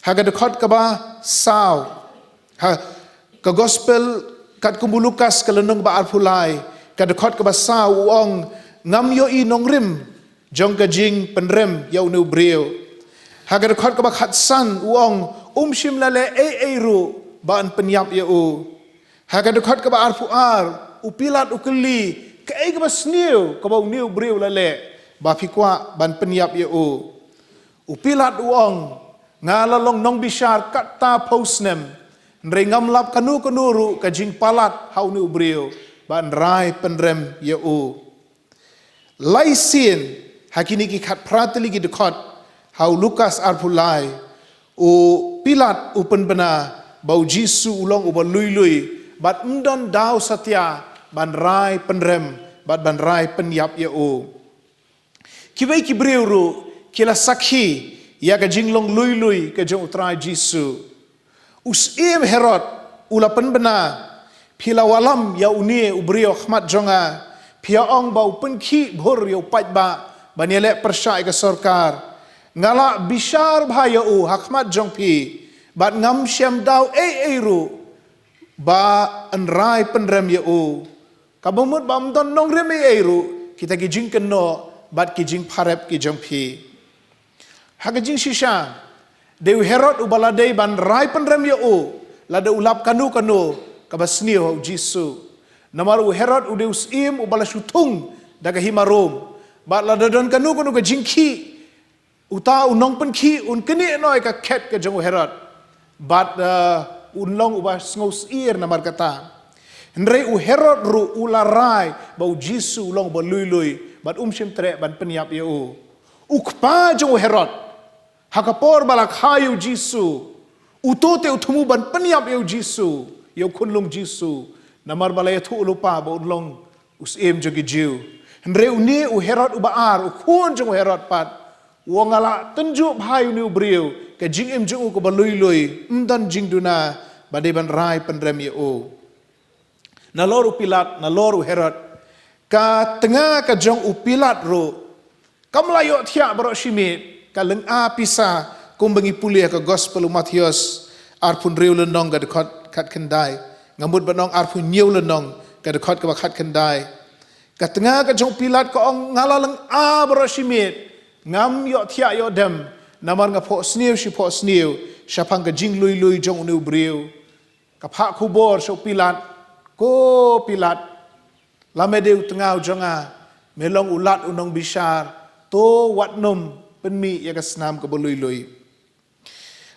Ha ka dkhot kaba saw, ha ka gospel katkum u Lukas ka lynnong ba arphew lai, ka dkhot kaba saw u ong, ngam ïohi nongrim jong ka jingpynrem ïa une u briew. Ha ka dkhot kaba khatsan u ong, um shym la leh ei ei ruh ba yn pynïap ïa u. Ha ka dkhot kaba arphew ar, u Pilat u kylli, kaei kaba sniew kaba une u briew la leh ba phi kwah ban pynïap ïa u? U Pilat u ong, nga la long nongbishar katta phew snem, hynrei ngam lap kano kano ruh ka jingpalat ha une u briew ba yn rai pynrem ïa u. Lai sien ha kine ki khatphra tylli ki dkhot ha u Lukas arphew lai, u Pilat u pynbna ba u Jisu u long uba lui lui bad ym don daw satia ban rai pynrem bad ban rai pynïap ïa u. Kiwei ki briew ruh ki la sakhi ïa ka jinglong lui lui ka jong u Trai Jisu. U Syiem Herod u la pynbna, phi la wallam ïa une u briew ha khmat jong nga, phi ïa ong ba u pynkhih bhur ïa u paidbah ban ïaleh pyrshah ïa ka sorkar. Nga la bishar bha ïa u ha khmat jong phi bad ngam shem daw ei ei ruh ba yn rai pynrem ïa u. Kaba mut ba ym don nongrim ei ei ruh kita ki jingkynnoh bad ki jingpharep ki jong phi. Ha ka jingshisha, dei u Herod uba la dei ban rai pynrem ïa u lada u lap kano kano kaba sniew ha u Jisu. Namar u Herod u dei u syiem uba la shu thung da ka hima Rom, bad lada don kano kano ka jingkhih, uta u nongpynkhih un knieh noh ïa ka khet ka jong u Herod. Bad, eh, un long uba sngewsyier namar kata. Hynrei u Herod ruh u la rai ba u Jisu u long uba lui lui bad um shym treh ban pynïap ïa u. U kpa jong u Herod, ha ka por ba la kha ïa u Jisu, uto te u thmu ban pynïap ïa u Jisu, ïa u khunlung Jisu, namar ba la ïathuh lypa ba un long u syiem jong ki Jiw. Hynrei une u Herod uba ar, u khun jong u Herod pat, u ong, nga la tynjuh bha ïa une u briew, ka jingim jong u kaba lui lui, ym don jingduna ba dei ban rai pynrem ïa u. Nalor u Pilat, nalor u Herod, ka tnga ka jong u Pilat ruh kam la ïohthiah baroh shi miet, ka lynga pisa, kumba ngi pule ha ka gospel u Mathaios arphew hynriew lynnong ka dkhot khatkhyndai. Nga mut ban ong arphew hynñiew lynnong ka dkhot kaba khatkhyndai. Ka tnga ka jong u Pilat ka ong, nga la lynga baroh shi miet, ngam ïohthiah ïoh dem, namar nga phohsniew shi phohsniew shaphang ka jinglui lui jong une u briew. Ka phah khubor sha u Pilat, ko Pilat, la me dei u tnga u jong nga, me long u Lat u nongbishar, to wat nym pynmih ïa ka snam kaba lui lui.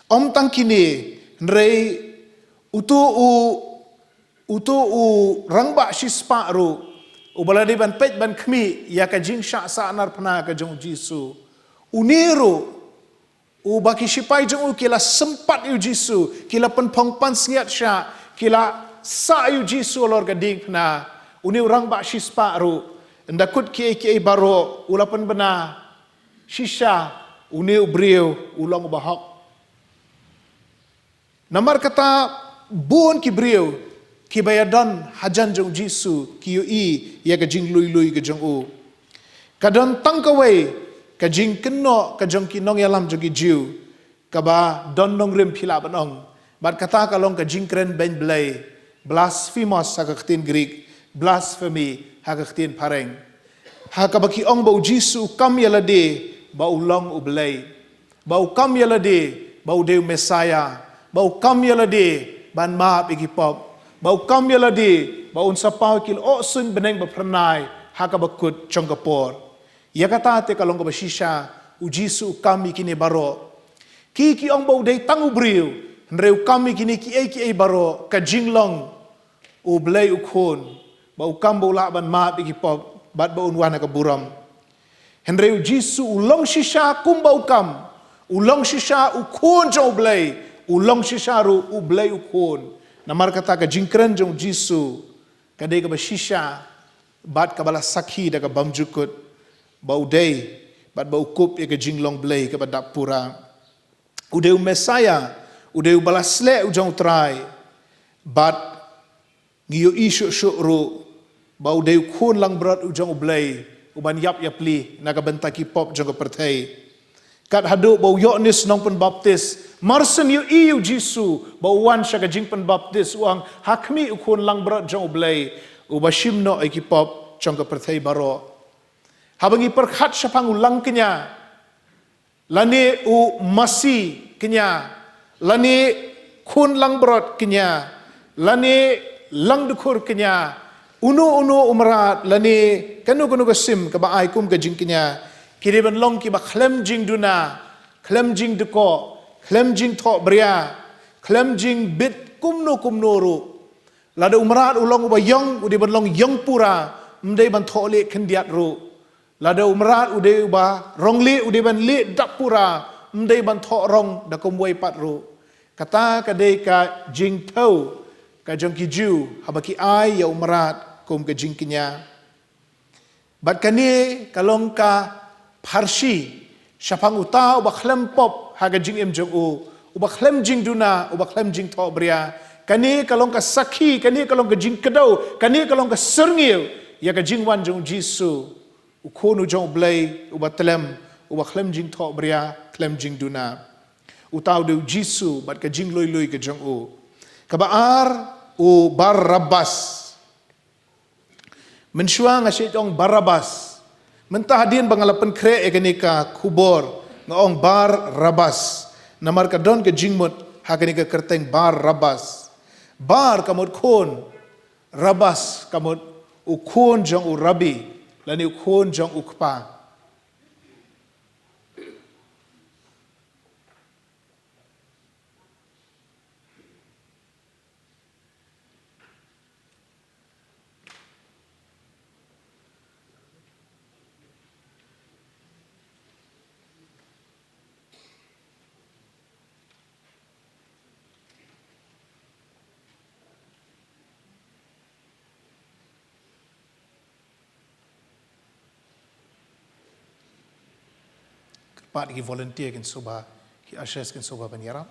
Ym tang kine, hynrei uto u, uto u rangbah shispah ruh, uba la dei ban peit ban khmih ïa ka jingshah sahnarphna ka jong u Jisu, une ruh uba ki shipai jong u ki la sympat ïa u Jisu, ki la pynphong pansngiat shah, ki la sah ïa u Jisu halor ka diengphna. Une u rangbah shispah ruh, ynda kut kiei kiei baroh, u la pynbna, shisha une u briew u long uba hok. Namar kata, bun ki briew kiba ïadon hajan jong u Jisu ki ïohi ïa ka jinglui lui ka jong u. Ka don tang kawei ka jingkynnoh ka jong ki nongïalam jong ki Jiw, kaba don nongrim phi lah ban ong. Bad kata ka long ka jingkren beiñ Blei, blasphemos ha ka ktien Greek, blasphemy ha ka ktien phareng. Ha kaba ki ong ba u Jisu u kam ïa lade ba u long u Blei, ba u kam ïa lade ba u dei u Messaïah, ba u kam ïa lade ban map ïa ki pop, ba u kam ïa lade ba un sa paw ïa ki lyoh suiñ bneng ba phyrnai ha kaba kut jong ka por. Ïa kata te ka long kaba shisha, u Jisu u kam ïa kine baroh. Ki ki ong ba u dei tang u briew, hynrei u kam ïa kine kiei kiei baroh, ka jinglong u Blei u Khun, ba u kam ba u lah ban map ïa ki pop, bad ba un wan ha ka burom. Hynrei u Jisu u long shisha kumba u kam, u long shisha u Khun jong U Blei, u long shisha ruh U Blei u Khun. Namar kata ka jingkren jong u Jisu ka dei kaba shisha bad kaba la sakhi da ka bymjukut ba u dei bad ba u kup ïa ka jinglong Blei kaba dap pura. U dei u Messaïah, u dei uba la sleh u jong U Trai, bad ngi ïohi shuh shuh ruh ba u dei u Khun langbrot u jong U Blei, uban ïap ïapli na ka bynta ki pop jong ka pyrthei. Kat haduh ba u Ïoannis Nongpynbaptis, mar shen ïohi ïa u Jisu ba u wan sha ka jingpynbaptis, u ong, "Ha khmih u Khun langbrot jong U Blei, uba shim noh ïa ki pop jong ka pyrthei baroh." Haba ngi pyrkhat shaphang u langkñia, lane u masi kñia, lane khun langbrot kñia, lane langdkhur kñia, uno uno u mrad, lane kano kano ka sim kaba ai kum ka jingkñia, ki dei ban long kiba khlem jingduna, khlem jingdkoh, khlem jingthohbria, khlem jingbit kumno kumno ruh. Lada u mrad u long uba ïong, u dei ban long ïong pura, ym dei ban thoh leh khyndiat ruh. Lada u mrad u dei uba rong leh, u dei ban leh dap pura, ym dei ban thoh rong da kumwei pat ruh. Kata ka dei ka jingthew ka jong ki Jiw haba ki ai ïa u mrad kum ka jingkñia. Bad kane ka long ka pharshi shaphang uta uba khlem pop ha ka jingim jong u, uba khlem jingduna, uba khlem jingthohbria. Kane ka long ka sakhi, kane ka long ka jingkdew, kane ka long ka syrngiew ïa ka jingwan jong u Jisu, u Khun u jong U Blei uba tlem, uba khlem jingthohbria, khlem jingduna. Uta u dei u Jisu bad ka jinglui lui ka jong u. Kaba ar, u Barabbas. Mynshuwa nga shait ong Barabbas. Mynta hadien ba nga la pynkhreh ïa kane ka khubor, nga ong Barabbas. Namar ka don ka jingmut ha kane ka kyrteng Barabbas. Bar ka mut khun, Rabbas ka mut u khun jong u Rabbi, lane u khun jong u kpa. Kyrpad ki volunteer kin sngewbha, ki ushers kin sngewbha ban ïarap.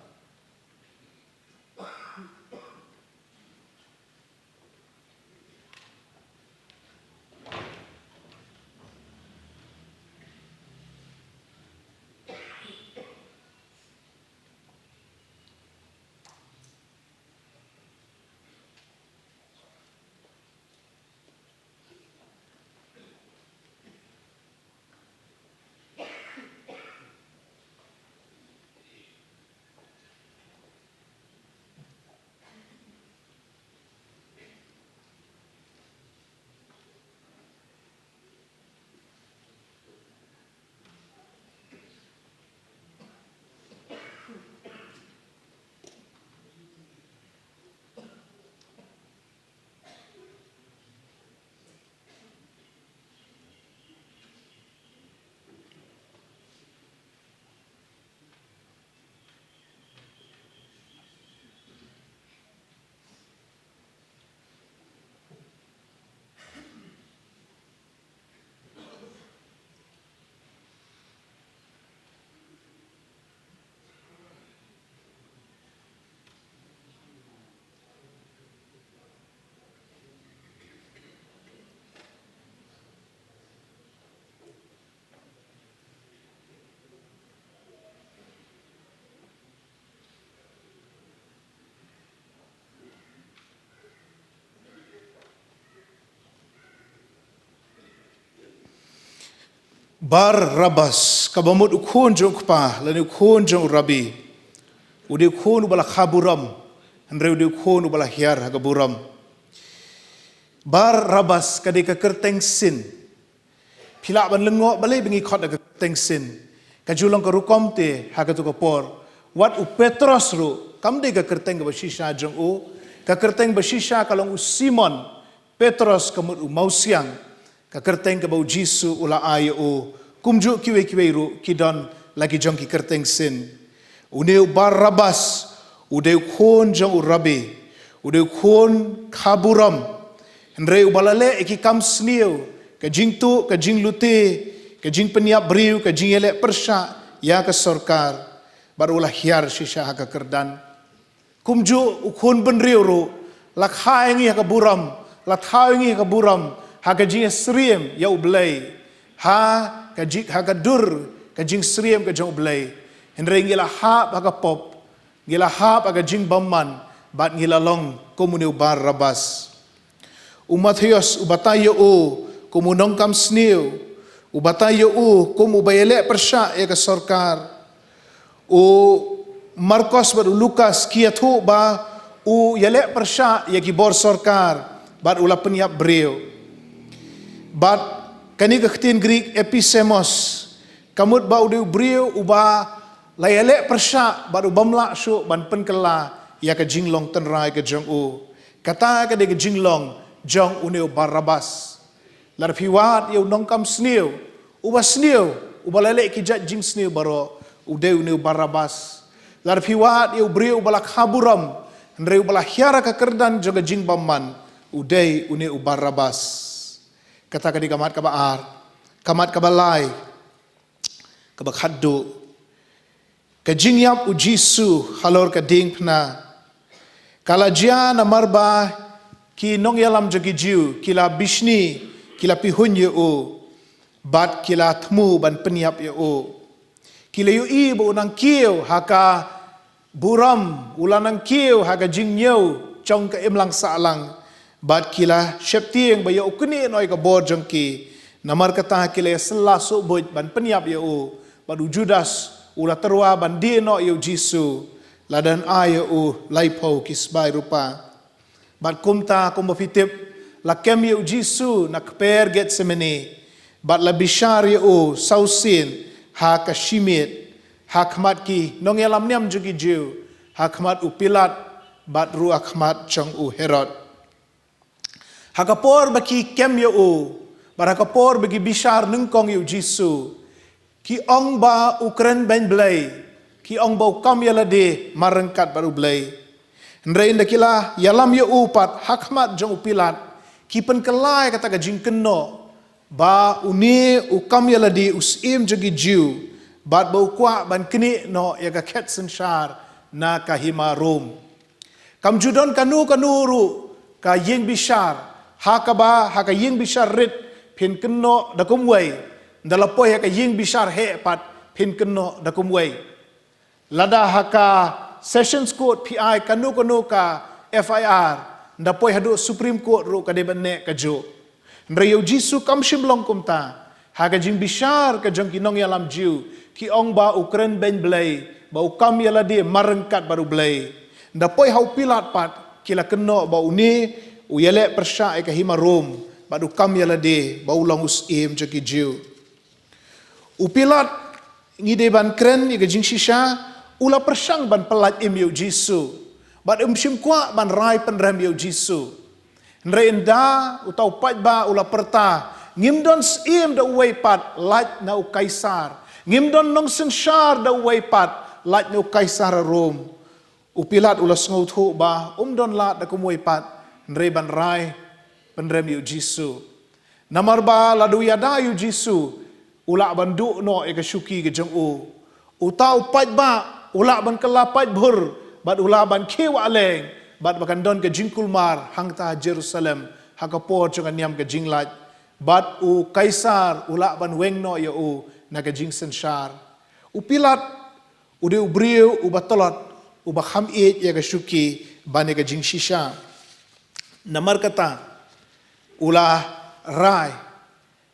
Barabbas, kaba mut u khun jong u kpa, lane u khun jong u Rabbi. U dei u khun uba la kha burom, hynrei u dei u khun uba la hiar ha ka burom. Barabbas ka dei ka kyrteng sin. Phi lah ban lyngngoh balei ba ngi khot da ka kyrteng sin. Ka ju long ka rukom te ha katu ka por. Wat u Petros ruh, kam dei ka kyrteng kaba shisha jong u. Ka kyrteng ba shisha ka long u Simon. Petros ka mut u mawsiang. Ka kyrteng kaba u Jisu u la ai ïa u, kumjuh kiwei kiwei ruh ki don la ki jong ki kyrteng sien. Une u Barabbas u dei u khun jong u Rabbi, u dei u khun khaburom. Hynrei uba la leh ïa ki kam sniew, ka jingtuh, ka jinglute, ka jingpynïap briew, ka jingïaleh pyrshah ïa ka sorkar, bad u la hiar shisha ha ka kyrdan. Kumjuh u khun bynriew ruh, la kha ïa ngi ha ka burom, la thaw ïa ngi ha ka burom ha ka jingsyriem ïa u Blei, ha ka jik ha ka dur ka jingsyriem ka jong u Blei. Hynrei ngi la hap ha ka pop, ngi la hap ha ka jingbymman, bad ngi la long kum une u Barabbas. U Mathaios u batai ïa u kum u nongkam sniew, u batai ïa u kum uba ïaleh pyrshah ïa ka sorkar. U Markos bad u Lukas ki ïathuh ba u ïaleh pyrshah ïa ki bor sorkar, bad u la pynïap briew. Bad kane ka ktien Greek episemos, ka mut ba u dei u briew uba la ïaleh pyrshah bad u bym lah shuh ban pynkylla ïa ka jinglong tynrai ka jong u. Kata ka dei ka jinglong jong une u Barabbas. Lada phi wad ïa u nongkam sniew, uba sniew, uba la leh ki jait jingsniew baroh, u dei une u Barabbas. Lada phi wad ïa u briew uba la khaburom, hynrei uba la hiar ha ka kyrdan jong ka jingbymman, u dei une u Barabbas. Kata ka dei ka mat kaba ar, ka mat kaba lai, kaba khatduh. Ka jingïap u Jisu halor ka diengphna ka la jia namar ba ki nongïalam jong ki Jiw ki la bishni, ki la pihuiñ ïa u, bad ki la thmu ban pynïap ïa u. Ki la ïohi ba u nang kiew ha ka burom, u la nang kiew ha ka jingñiew jong ka imlang sahlang, bad ki la sheptieng ba ïa u knieh noh ïa ka bor jong ki. Namar kata ki la ïasylla suhbuit ban pynïap ïa u, bad u Judas u la tyrwa ban die noh ïa u Jisu, la dang ai ïa u laiphew ki sbai rupa. Bad kumta, kumba phi tip, la kem ïa u Jisu na kper Gethsemane, bad la bishar ïa u saw sien ha ka shimiet, ha khmat ki nongïalam niam jong ki Jiw, ha khmat u Pilat, bad ruh ha khmat jong u Herod. Ha ka por ba ki kem ïa u, bad ha ka por ba ki bishar nyngkong ïa u Jisu, ki ong ba u kren beiñ Blei, ki ong ba u kam ïa lade marryngkat bad u Blei. Hynrei ynda ki la ïalam ïa u pat ha khmat jong u Pilat, ki pynkylla ïa kata ka jingkynnoh ba une u kam ïa lade u syiem jong ki Jiw, bad ba u kwah ban knieh noh ïa ka khet synshar na ka hima Rom. Kam ju don kano kano ruh ka ïing bishar, ha kaba ha ka ïing bishar rit phin kynnoh da kumwei, ynda la poi ha ka ïing bishar heh pat phin kynnoh da kumwei. Lada ha ka Sessions Court phi ai kano kano ka F I R, ynda poi haduh Supreme Court ruh ka dei ban neh kajuh. Hynrei ïa u Jisu kam shym long kumta. Ha ka jingbishar ka jong ki nongïalam Jiw, ki ong ba u kren beiñ Blei, ba u kam ïa lade marryngkat bad u Blei. Ynda poi ha u Pilat pat, ki la kynnoh ba une u ïaleh pyrshah ïa ka hima Rom, bad u kam ïa lade ba u long u syiem jong ki Jiw. U Pilat, ngi dei ban kren ïa ka jingshisha, u la pyrshang ban pyllait im ïa u Jisu, bad um shym kwah ban rai pynrem ïa u Jisu. Hynrei ynda uta u paidbah u la pyrta, ngim don syiem da uwei pat lait na u Kaisar, ngim don nongsynshar da uwei pat lait na u Kaisar Rom. U Pilat u la sngewthuh ba um don lad da kumwei pat, hynrei ban rai pynrem ïa u Jisu. Namar ba lada u ïada ïa u Jisu, u lah ban duh noh ïa ka shuki ka jong u. Uta u paidbah u lah ban kylla paidbhur, bad u lah ban khie wah leng, bad ba kan don ka jingkulmar hangta Jerusalem ha ka por jong ka niam ka jinglait, bad u Kaisar u lah ban weng noh ïa u na ka jingsynshar. U Pilat u dei u briew uba tlot, uba kham ïeit ïa ka shuki bad ïa ka jingshisha. Namar kata u la rai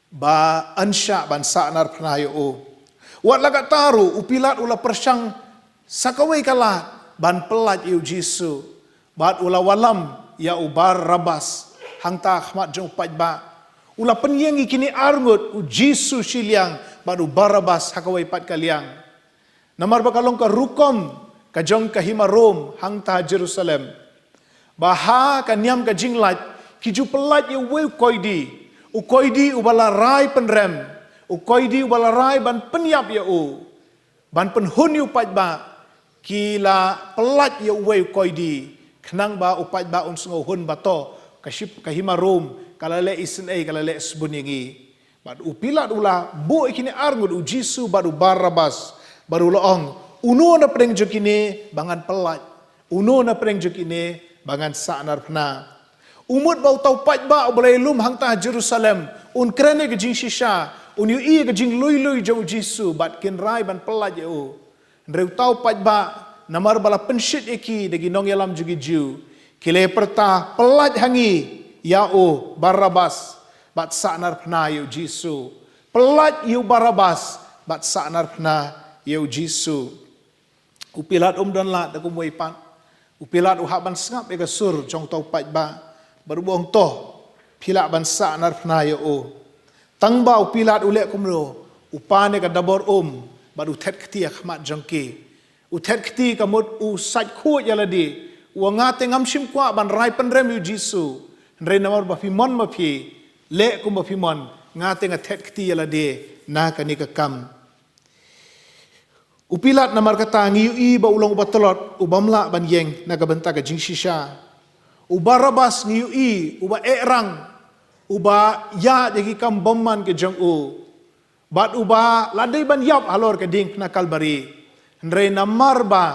ba yn shah ban sahnarphna ïa u. Wat la katta ruh, u Pilat u la pyrshang sa kawei ka lad ban pyllait ïa u Jisu, bad u la wallam ïa u Barabbas hangta ha khmat jong u paidbah. U la pynïeng ïa kine arngut, u Jisu shiliang bad u Barabbas ha kawei pat ka liang. Namar ba ka long ka rukom ka jong ka hima Rom hangta Jerusalem, ba ha ka niam ka jinglait ki ju pyllait ïa uwei u koidi, U koidi uba la rai pynrem, u koidi uba la rai ban pynïap ïa u, ban pynhun ïa u paidbah, ki la pyllait ïa uwei u koidi, khnang ba u paidbah un sngew hun ba to ka ship, ka hima Rom ka la leh isynei, ka la leh sbun ïa ngi. Bad u Pilat u la buh ïa kine ar ngut, u Jisu bad u Barabas, bad u la ong, uno na pdeng jong kine ba ngan pyllait, uno na pdeng jong kine ba ngan sahnarphna. U mut ba uta u paidbah uba la ïalum hangta ha Jerusalem un kren ïa ka jingshisha, un ïohi ïa ka jinglui lui jong u Jisu bad kin rai ban pyllait ïa u. Hynrei uta u paidbah, namar ba la pynshit ïa ki da ki nongïalam jong ki Jiw, ki la pyrta, pyllait ha ngi ïa u Barabas bad sahnarphna ïa u Jisu. Pyllait ïa u Barabas bad sahnarphna ïa u Jisu. U Pilat um don lad da kumwei pat. U Pilat u hap ban sngap ïa ka sur jong uta u paidbah bad u ong, to, phi lah ban sahnarphna ïa u. Tang ba u Pilat u leh kumno? U pan ïa ka dabor um bad u thet kti ha khmat jong ki. U thet kti ka mut u sait khuid ïa lade. U ong, nga te ngam shym kwah ban rai pynrem ïa u Jisu. Hynrei namar ba phi mon ma phi, leh kumba phi mon, nga te nga thet kti ïa lade na kane ka kam. U Pilat namar kata ngi ïohi ba u long uba tlot, u bym lah ban ïeng na ka bynta ka jingshisha. U Barabas ngi ïohi uba eh rang, uba ïaid ïa ki kam bymman ki jong u. Bad uba la dei ban ïap halor ka diengphna Kalbari. Hynrei namar ba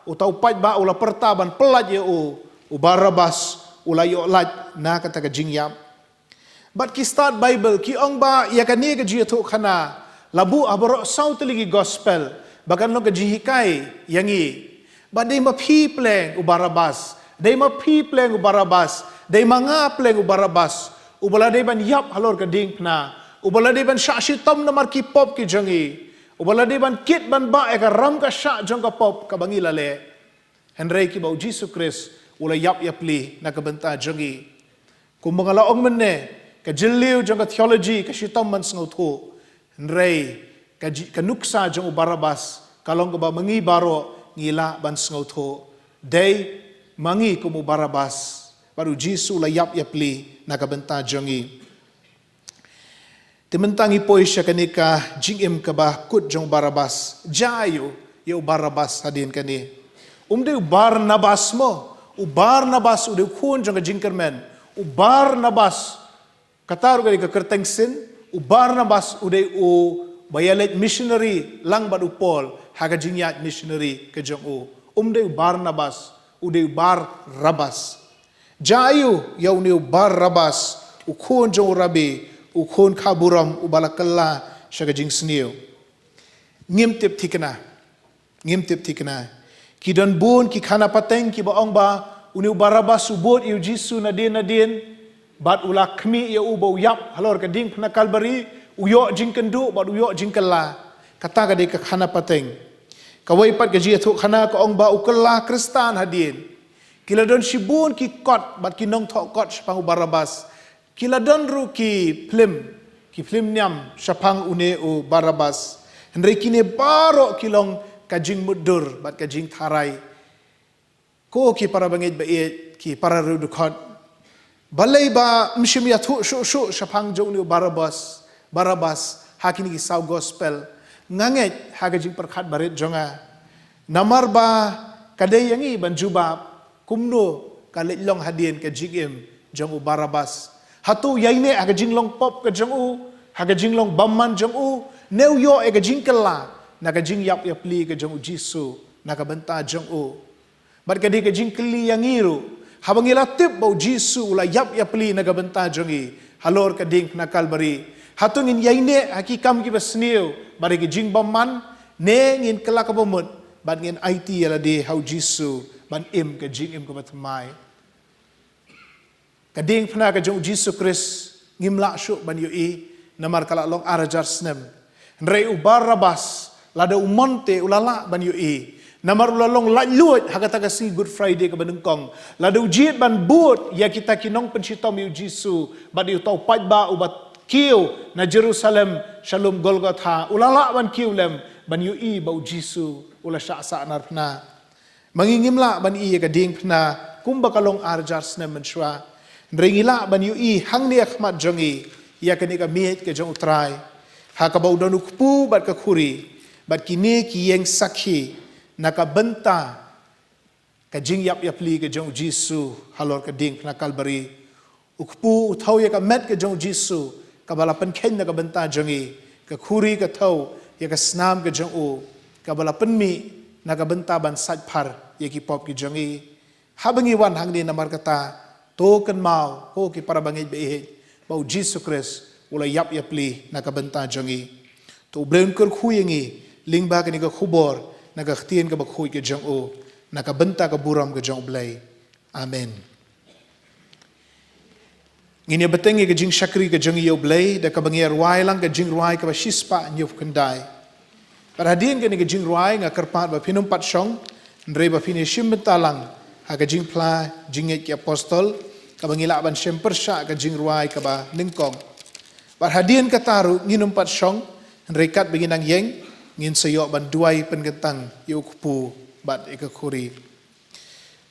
uta u paidbah u la pyrta ban pyllait ïa u, u Barabas u la ïoh lait na kata ka jingïap. Bad ki stad Baibl ki ong ba ïa kane ka jingïathuhkhana la buh ha baroh saw tylli ki gospel, ba kan long ka jinghikai ïa ngi. Ba dei ma phi pleng u Barabas, dei ma phi pleng u Barabas, dei ma nga pleng u Barabas, uba la dei ban ïap halor ka diengphna, uba la dei ban shah shitom namar ki pop ki jong ngi, uba la dei ban kit ban bah ïa ka ram ka shah jong ka pop kaba ngi la leh. Hynrei kiba u Jisu Khrist u la ïap ïapli na ka bynta jong ngi. Kumba nga la ong mynne, ka jylliew jong ka theology ka shitom ban sngewthuh. Hynrei ka ji-, ka nuksa jong u Barabas ka long kaba ma ngi baroh ngi lah ban sngewthuh. Dei ma ngi kum u Barabas bad u Jisu u la ïap ïapli na ka bynta jong ngi. Te mynta ngi poi sha kane ka jingim kaba kut jong u Barabas. Jia aiu ïa u Barabas hadien kane? Um dei u Barnabas mo? U Barnabas u dei u khun jong ka jingkyrmen. U Barnabas, kata ruh ka dei ka kyrteng sin. U Barnabas u dei uba ïaleit missionary lang bad u Paul ha ka jingïaid missionary ka jong u. Um dei u Barnabas, u dei u Barabas. Jia aiu ïa une u Barabas, u khun jong u Rabbi, u khun kha burom uba la kylla sha ka jingsniew? Ngim tip thikna. Ngim tip thikna. Ki don bun ki khana pateng kiba ong ba une u Barabas u bud ïa u Jisu nadien nadien, bad u la khmih ïa u ba u ïap halor ka diengphna Kalbari, u ïoh jingkynduh bad u ïoh jingkylla. Kata ka dei ka khana pateng. Kawei pat ka jingïathuhkhana ka ong ba u kylla Khristan hadien. Ki la don shibun ki kot bad ki nongthoh kot shaphang u Barabas. Ki la don ruh ki phlim, ki phlim niam shaphang une u Barabas. Hynrei kine baroh ki long ka jingmutdur bad ka jingtharai. Ko ki para bangeit ba ïeit, ki para riewdkhot, balei ba ym shym ïathuh shuh shuh shaphang jong une u Barabas, Barabas ha kine ki saw gospel? Nga ngeit ha ka jingpyrkhat barit jong nga. Namar ba ka dei ïa ngi ban jubab kumno ka leit long hadien ka jingim jong u Barabas. Hato u ïaineh ha ka jinglong pop ka jong u, ha ka jinglong bymman jong u, ne u ïoh ïa ka jingkylla na ka jingïap ïapli ka jong u Jisu na ka bynta jong u? Bad ka dei ka jingkylli ïa ngi ruh, haba ngi la tip ba u Jisu u la ïap ïapli na ka bynta jong ngi halor ka diengphna Kalbari, hato ngin ïaineh ha ki kam kiba sniew bad ha ki jingbymman, ne ngin kylla kaba mut bad ngin aiti ïa lade ha u Jisu ban im ka jingim kaba thymmai? Ka diengphna ka jong u Jisu Khrist ngim lah shuh ban ïohi, namar ka la long ar hajar snem. Hynrei u Barabas, lada u mon te u la lah ban ïohi, namar u la long laitluid ha kata ka sngi Good Friday kaba nyngkong. Lada u jied ban bud ïa kita ki nongpynshitom ïa u Jisu bad ïa uta u paidbah uba kiew na Jerusalem sha lum Golgotha, u la lah ban kiew lem ban ïohi ba u Jisu u la shah sahnarphna. Ma ngi ngim lah ban ïohi ïa ka diengphna kumba ka long ar hajar snem mynshuwa. Hynrei ngi lah ban ïohi hangne ha khmat jong ngi ïa kane ka miej ka jong U Trai, ha kaba u don u kpu bad ka khuri, bad kine ki ïeng sakhi na ka bynta ka jingïap ïapli ka jong U Jisu halor ka diengphna Kalbari. U kpu u thew ïa ka met ka jong U Jisu, kaba la pynkheiñ na ka bynta jong ngi. Ka khuri ka thew ïa ka snam ka jong u, kaba la pynmih na ka bynta ban saitphar ïa ki pop ki jong ngi. Haba ngi wan hangne namar kata, to kynmaw, ko ki para bangeit ba ïeit, ba U Jisu Khrist u la ïap ïapli na ka bynta jong ngi. To U Blei un kyrkhu ïa ngi lyngba kane ka khubor na ka ktien kaba khuid ka jong u, na ka bynta ka burom ka jong U Blei. Amen. Ngin ïa bteng ïa ka jingshakri ka jong ngi ïa U Blei da kaba ngi ïa rwai lang ka jingrwai kaba shispah hynñiewphew khyndai. Bad hadien kane ka jingrwai nga kyrpad ba phin ym pat shong, hynrei ba phin ïa shim bynta lang ha ka jingphla Jingngeit ki Apostol, kaba ngi lah ban shem pyrshah ka jingrwai kaba nyngkong. Bad hadien kata ruh ngin ym pat shong, hynrei katba ngin nang ïeng, ngin sa ïoh ban duwai pynkyntang ïa u kpu bad ïa ka khuri.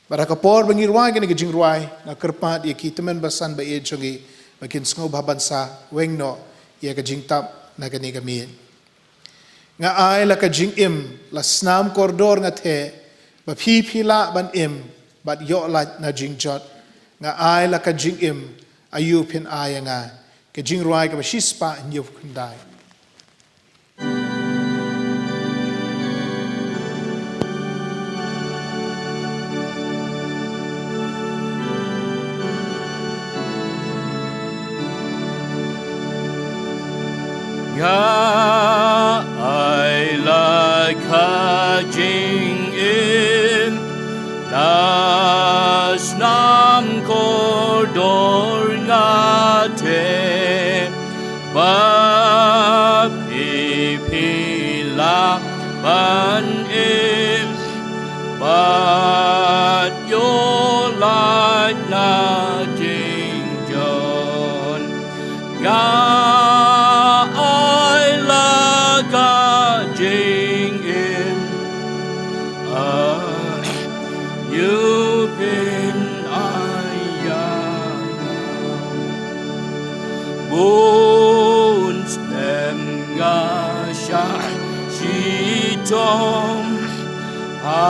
Bad ha ka por ba ngi rwai kane ka jingrwai, nga kyrpad ïa ki tymmen basan ba ïeit jong ngi ba kin sngewbha ban sa weng noh ïa ka jingtap na kane ka miej. Nga ai la ka jingim, la snam kordor nga theh, ba phi phi lah ban im bad ïoh lait na jingjot. Nga ai la ka jingim, aïu phin ai ïa nga? Ka jingrwai kaba shispah hynñiewphew khyndai. Nga ai la ka jingim, la snam kordor nga theh, ba phi phi lah ban im bad ïoh lait na jingjot. Nga ai la ka jingim, aïu phin ai ïa nga? Bun snem nga shah shitom ha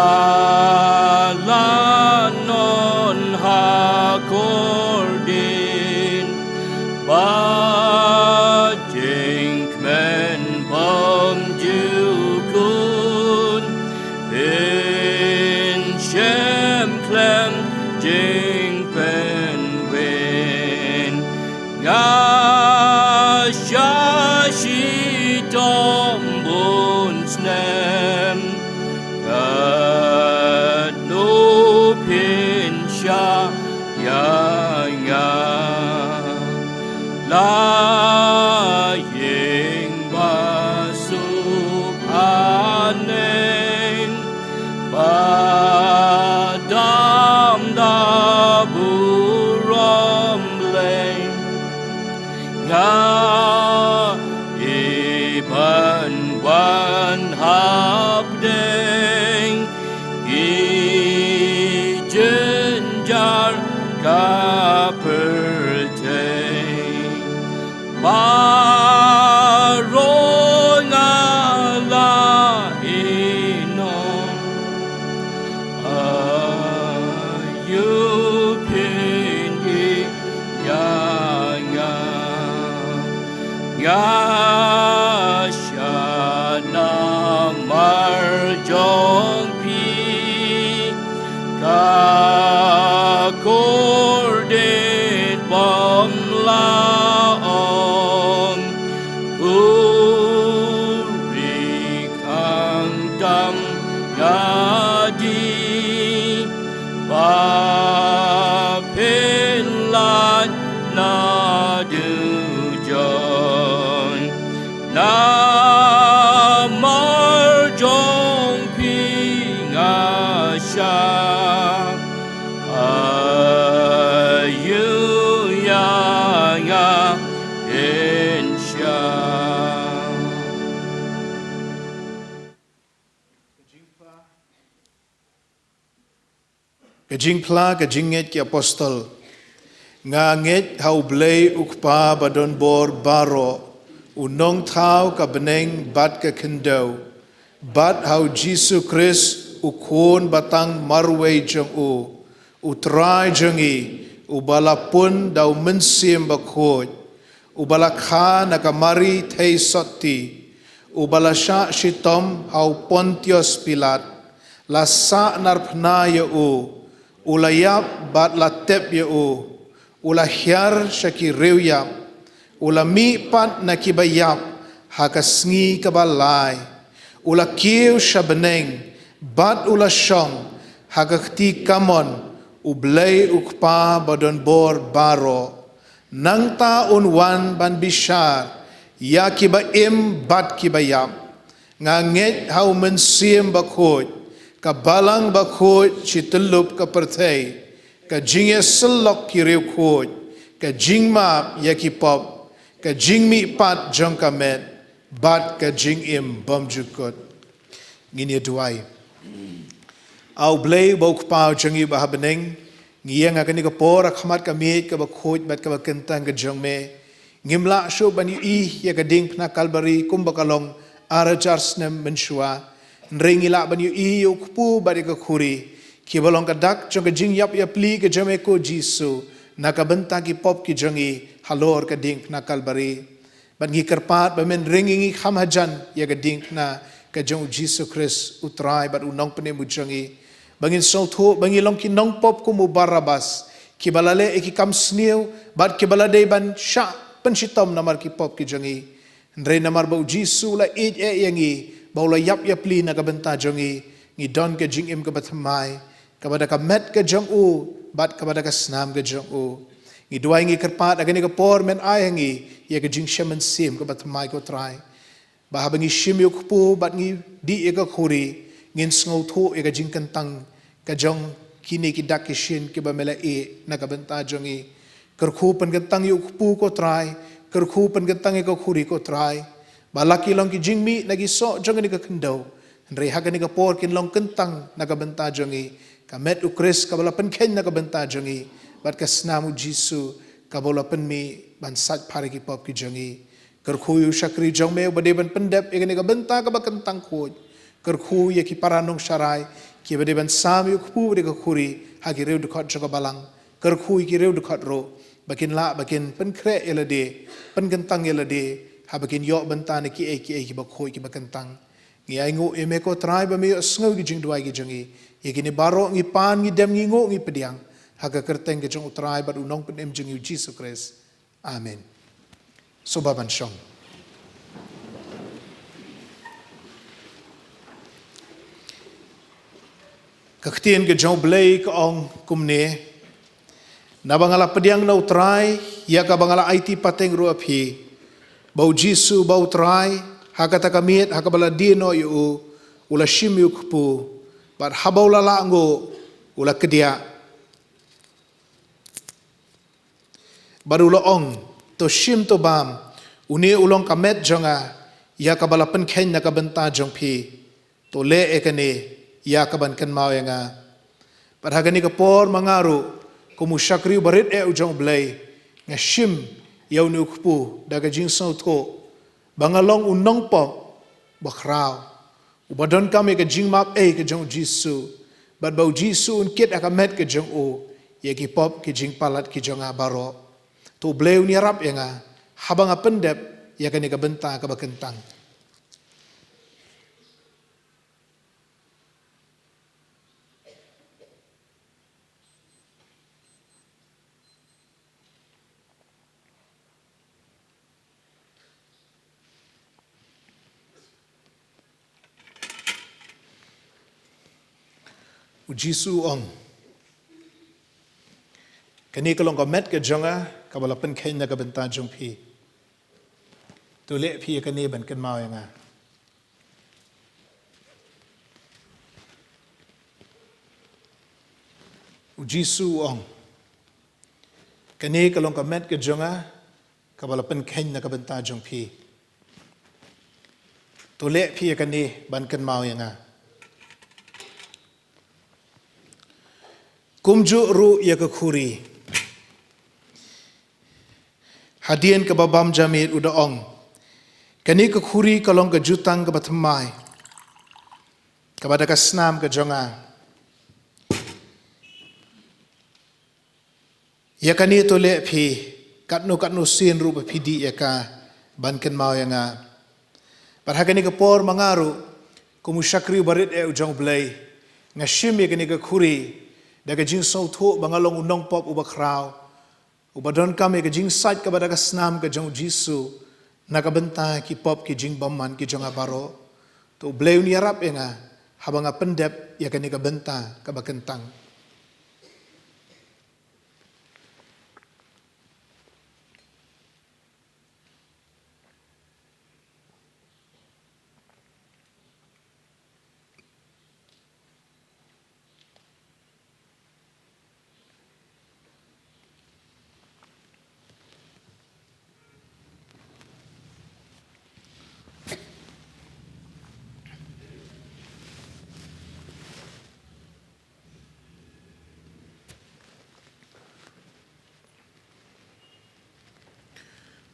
la non ha kordit, ba jingkmen bym ju kut, phin shem khlem jingpynwit. Nga shah shitom bun snem, katno phin shah ïa nga? La ïing ba suk haneng, ba dam da burom lei. Nga i ban wan hapdeng ki jynjar ka pyrthei. Baroh nga la ïehnoh, aïu phin ïeh ïa nga? Nga shah namar jong phi, ka kordit bym lah ong. Khuri khamtam nga die, ba phin lait naduh jon. Namar jong phi nga shah, aïu ïa nga phin shah? Ka jingphla, ka Jingngeit ki Apostol. Nga ngeit ha U Blei U Kpa badonbor baroh, U Nongthaw ka bneng bad ka khyndew, bad ha U Jisu Khrist U Khun batang marwei jong U, U Trai jong ngi, uba la pun da U Mynsiem Bakhuid, uba la kha na ka Mari Theisotti, uba la shah shitom ha U Pontius Pilat, la sahnarphna ïa u, u la ïap bad la tep ïa u, u la hiar sha ki riewïap, u la mih pat na kiba ïap ha ka sngi kaba lai, u la kiew sha bneng, bad u la shong ha ka kti kamon U Blei U Kpa badonbor baroh. Nangta un wan ban bishar ïa kiba im bad kiba ïap. Nga ngeit ha U Mynsiem Bakhuid, ka Balang Bakhuid shi tyllup ka pyrthei, ka jingïasyllok ki riewkhuid, ka jingmap ïa ki pop, ka jingmihpat jong ka met, bad ka jingim bymjukut. Ngin ïa duwai. A U Blei uba U Kpa jong ngi uba ha bneng, ngi ïeng ha kane ka por ha khmat ka miej kaba khuid bad kaba kyntang ka jong me. Ngim lah shuh ban ïohi ïa ka diengphna Kalbari kumba ka long ar hajar snem mynshuwa. Hynrei ngi lah ban ïohi ïa u kpu bad ïa ka khuri, kiba long ka dak jong ka jingïap ïapli ka jong me ko Jisu, na ka bynta ki pop ki jong ngi halor ka diengphna Kalbari. Bad ngi kyrpad ba men ring ïa ngi kham hajan ïa ka diengphna ka jong U Jisu Khrist U Trai bad U Nongpynim U jong ngi. Ba ngin sngewthuh ba ngi long ki nongpop kum u Barabas, kiba la leh ïa ki kam sniew bad kiba la dei ban shah pynshitom namar ki pop ki jong ngi. Hynrei namar ba U Jisu u la ïeit eh ïa ngi, ba u la ïap ïapli na ka bynta jong ngi, ngi don ka jingim kaba thymmai, kaba da ka met ka jong u, bad kaba da ka snam ka jong u. Ngi duwai, ngi kyrpad ha kane ka por men ai ha ngi ïa ka jingshemphang mynsiem kaba thymmai ko Trai. Ba haba ngi shim ïa u kpu bad ngi dih ïa ka khuri, ngin sngewthuh ïa ka jingkyntang ka jong kine ki dak ki shin kiba me la ïeh na ka bynta jong ngi. Kyrkhu pynkyntang ïa u kpu ko Trai, kyrkhu pynkyntang ïa ka khuri ko Trai. Ba la ki long ki jingmih na ki soh jong kane ka khyndew, hynrei ha kane ka por kin long kyntang na ka bynta jong ngi. Ka met U Khrist kaba la pynkheiñ na ka bynta jong ngi, bad ka snam U Jisu kaba u la pynmih ban sait phar ïa ki pop ki jong ngi. Kyrkhu ïa u shakri jong me uba dei ban pyndep ïa kane ka bynta kaba kyntang khuid. Kyrkhu ïa ki para nongsharai kiba dei ban sam ïa u kpu bad ïa ka khuri ha ki riew dkhot jong ka balang. Kyrkhu ïa ki riew dkhot ruh ba kin lah ba kin pynkhreh ïa lade, pynkyntang ïa lade, haba kin ïoh bynta na kiei kiei kiba khuid kiba kyntang. Ngi ainguh ïa me ko Trai ba me ïohsngew ki jingduwai ki jong ngi. Ïa kine baroh ngi pan, ngi dem, ngi nguh, ngi pdiang ha ka kyrteng ka jong U Trai bad U Nongpynim jong ngi U Jisu Khrist. Amen. Sngewbha ban shong. Ka ktien ka jong U Blei ka ong kumne: Naba nga la pdiang na U Trai ïa kaba nga la aiti pateng ruh ïa phi, ba U Jisu ba U Trai, ha kata ka miet ha kaba la die noh ïa u, u la shim ïa u kpu, bad haba u la lah nguh, u la kdiah. Bad u la ong: To shim, to bam, une u long ka met jong nga, ïa kaba la pynkheiñ na ka bynta jong phi. To leh ïa kane ïa kaban kynmaw ïa nga. Bad ha kane ka por ma nga ruh, kum u shakri uba rit eh u jong U Blei, nga shim ïa une u kpu da ka jingsngewthuh ba nga long u nongpop ba khraw, uba donkam ïa ka jingmap ei ka jong U Jisu, bad ba U Jisu un kit ha ka met ka jong u ïa ki pop ki jingpalat ki jong nga baroh. To U Blei un ïarap ïa nga haba nga pyndep ïa kane ka bynta kaba kyntang. U Jisu u ong: Kane ka long ka met ka jong nga, kaba la pynkheiñ na ka bynta jong phi. To leh phi ïa kane ban kynmaw ïa nga. U Jisu u ong: Kane ka long ka met ka jong nga, kaba la pynkheiñ na ka bynta jong phi. To leh phi ïa kane ban kynmaw ïa nga. Kumjuh ruh ïa ka khuri. Hadien kaba bam ja miet u da ong, "Kane ka khuri ka long ka jutang kaba thymmai, kaba da ka snam ka jong nga. Ïa kane to leh phi katno katno sien ruh ba phi dih ïa ka ban kynmaw ïa nga." Bad ha kane ka por ma nga ruh, kum u shakri uba rit eh u jong U Blei, nga shim ïa kane ka khuri da ka jingsngewthuh ba nga long u nongpop uba khraw, uba donkam ïa ka jingsait kaba da ka snam ka jong U Jisu na ka bynta ki pop ki jingbymman ki jong nga baroh. To U Blei un ïarap ïa nga haba nga pyndep ïa kane ka bynta kaba kyntang.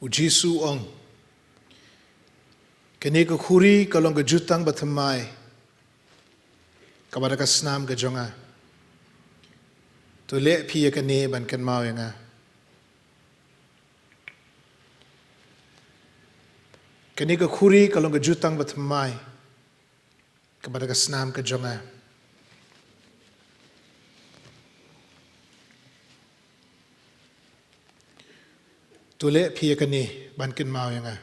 U Jisu u ong, "Kane ka khuri ka long ka jutang ba thymmai, kaba da ka snam ka jong nga. To leh phi ïa kane ban kynmaw ïa nga." Kane ka khuri ka long ka jutang ba thymmai, kaba da ka snam ka jong nga. To leh phi ïa kane ban kynmaw ïa nga.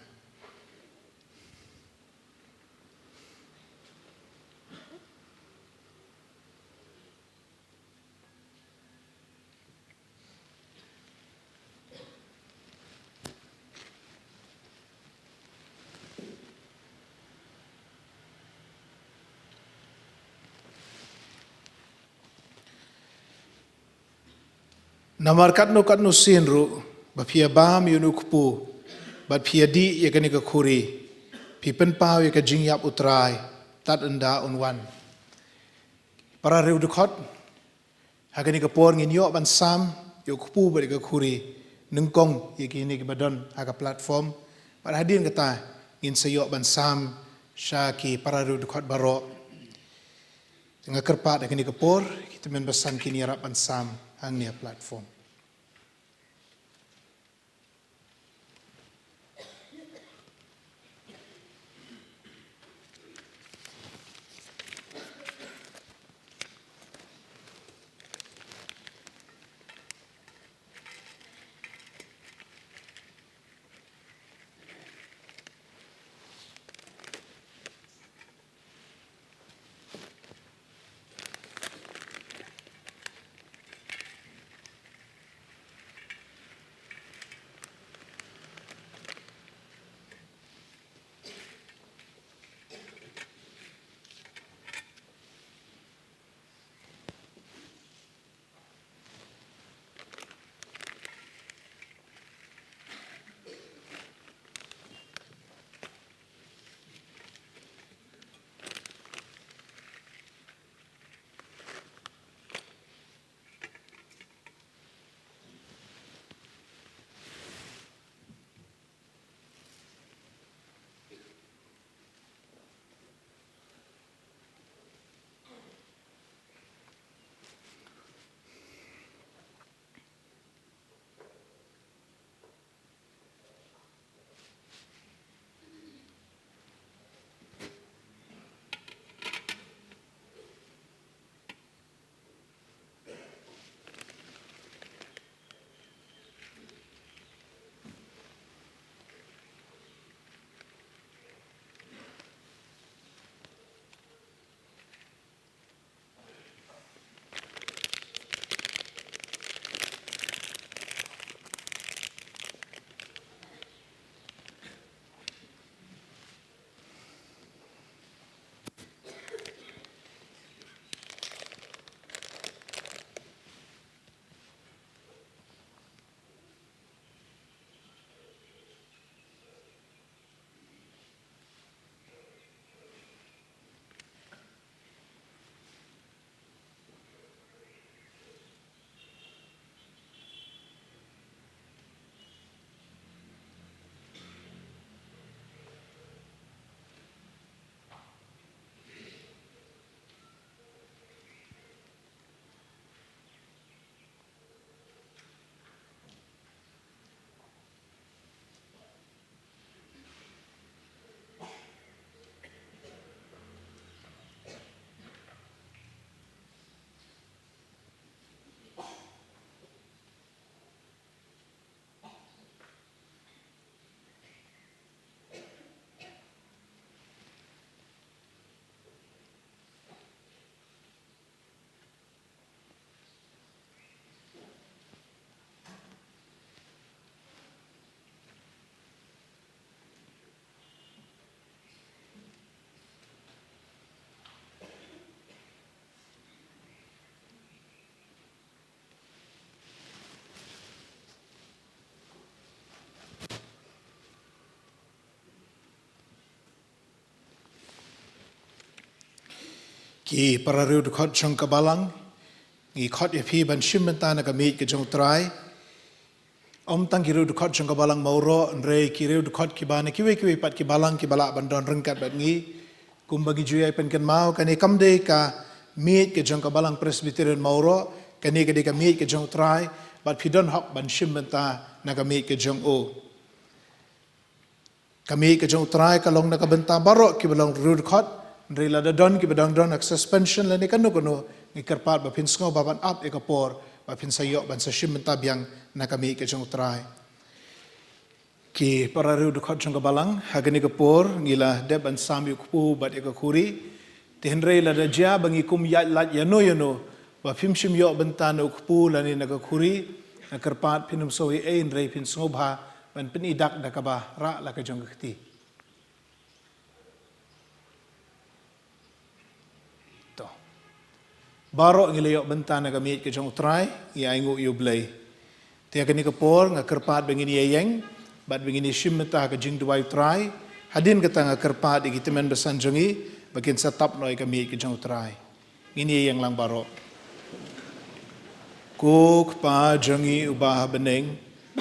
Namar katno katno sien ruh ba phi ïa bam ïa une u kpu bad phi ïa dih ïa kane ka khuri, phi pynpaw ïa ka jingïap U Trai, tad ynda un wan. Para riewdkhot, ha kane ka por ngin ïoh ban sam ïa u kpu bad ïa ka khuri nyngkong ïa kine kiba don ha ka platform. Bad hadien kata ngin sa ïoh ban sam sha ki para riewdkhot baroh. Nga kyrpad ha kane ka por ki tymmen basan kin ïarap ban sam hangne ha platform. Ki para riewdkhot jong ka Balang, ngi khot ïa phi ban shim bynta na ka miej ka jong U Trai. Ym tang ki riewdkhot jong ka Balang Mawroh, hynrei ki riewdkhot kiba na kiwei kiwei pat ki balang kiba lah ban don ryngkat bad ngi. Kumba ngi ju ïai pynkynmaw, kane kam dei ka miej ka jong ka Balang Presbyterian Mawroh, kane ka dei ka miej ka jong U Trai, bad phi don hok ban shim bynta na ka miej ka jong u. Ka miej ka jong U Trai ka long na ka bynta baroh kiba long riewdkhot, hynrei lada don kiba dang don ha ka suspension lane kano kano, ngi kyrpad ba phin sngewbha ban ap ïa ka por ba phin sa ïoh ban sa shim bynta biang na ka miej ka jong U Trai. Ki para riewdkhot jong ka Balang, ha kane ka por ngi la dep ban sam ïa u kpu bad ïa ka khuri. Te hynrei lada jia ba ngi kum ïaid lait ïano ïano ba phim shym ïoh bynta na u kpu lane na ka khuri, nga kyrpad phin ym sngew ei ei, hynrei phin sngewbha ban pyni dak da kaba rah la ka jong ka kti. To. Baroh ngi la ïoh bynta na ka miej ka jong U Trai, ngi ainguh ïa U Blei. Te ha kane ka por nga kyrpad ba ngin ïa ïeng bad ba ngin ïa shim bynta ka jingduwai U Trai. Hadien kata nga kyrpad ïa ki tymmen basan jong ngi ba kin sa tap noh ïa ka miej ka jong U Trai. Ngin ïa ïeng lang baroh. Ko Kpa jong ngi uba ha bneng,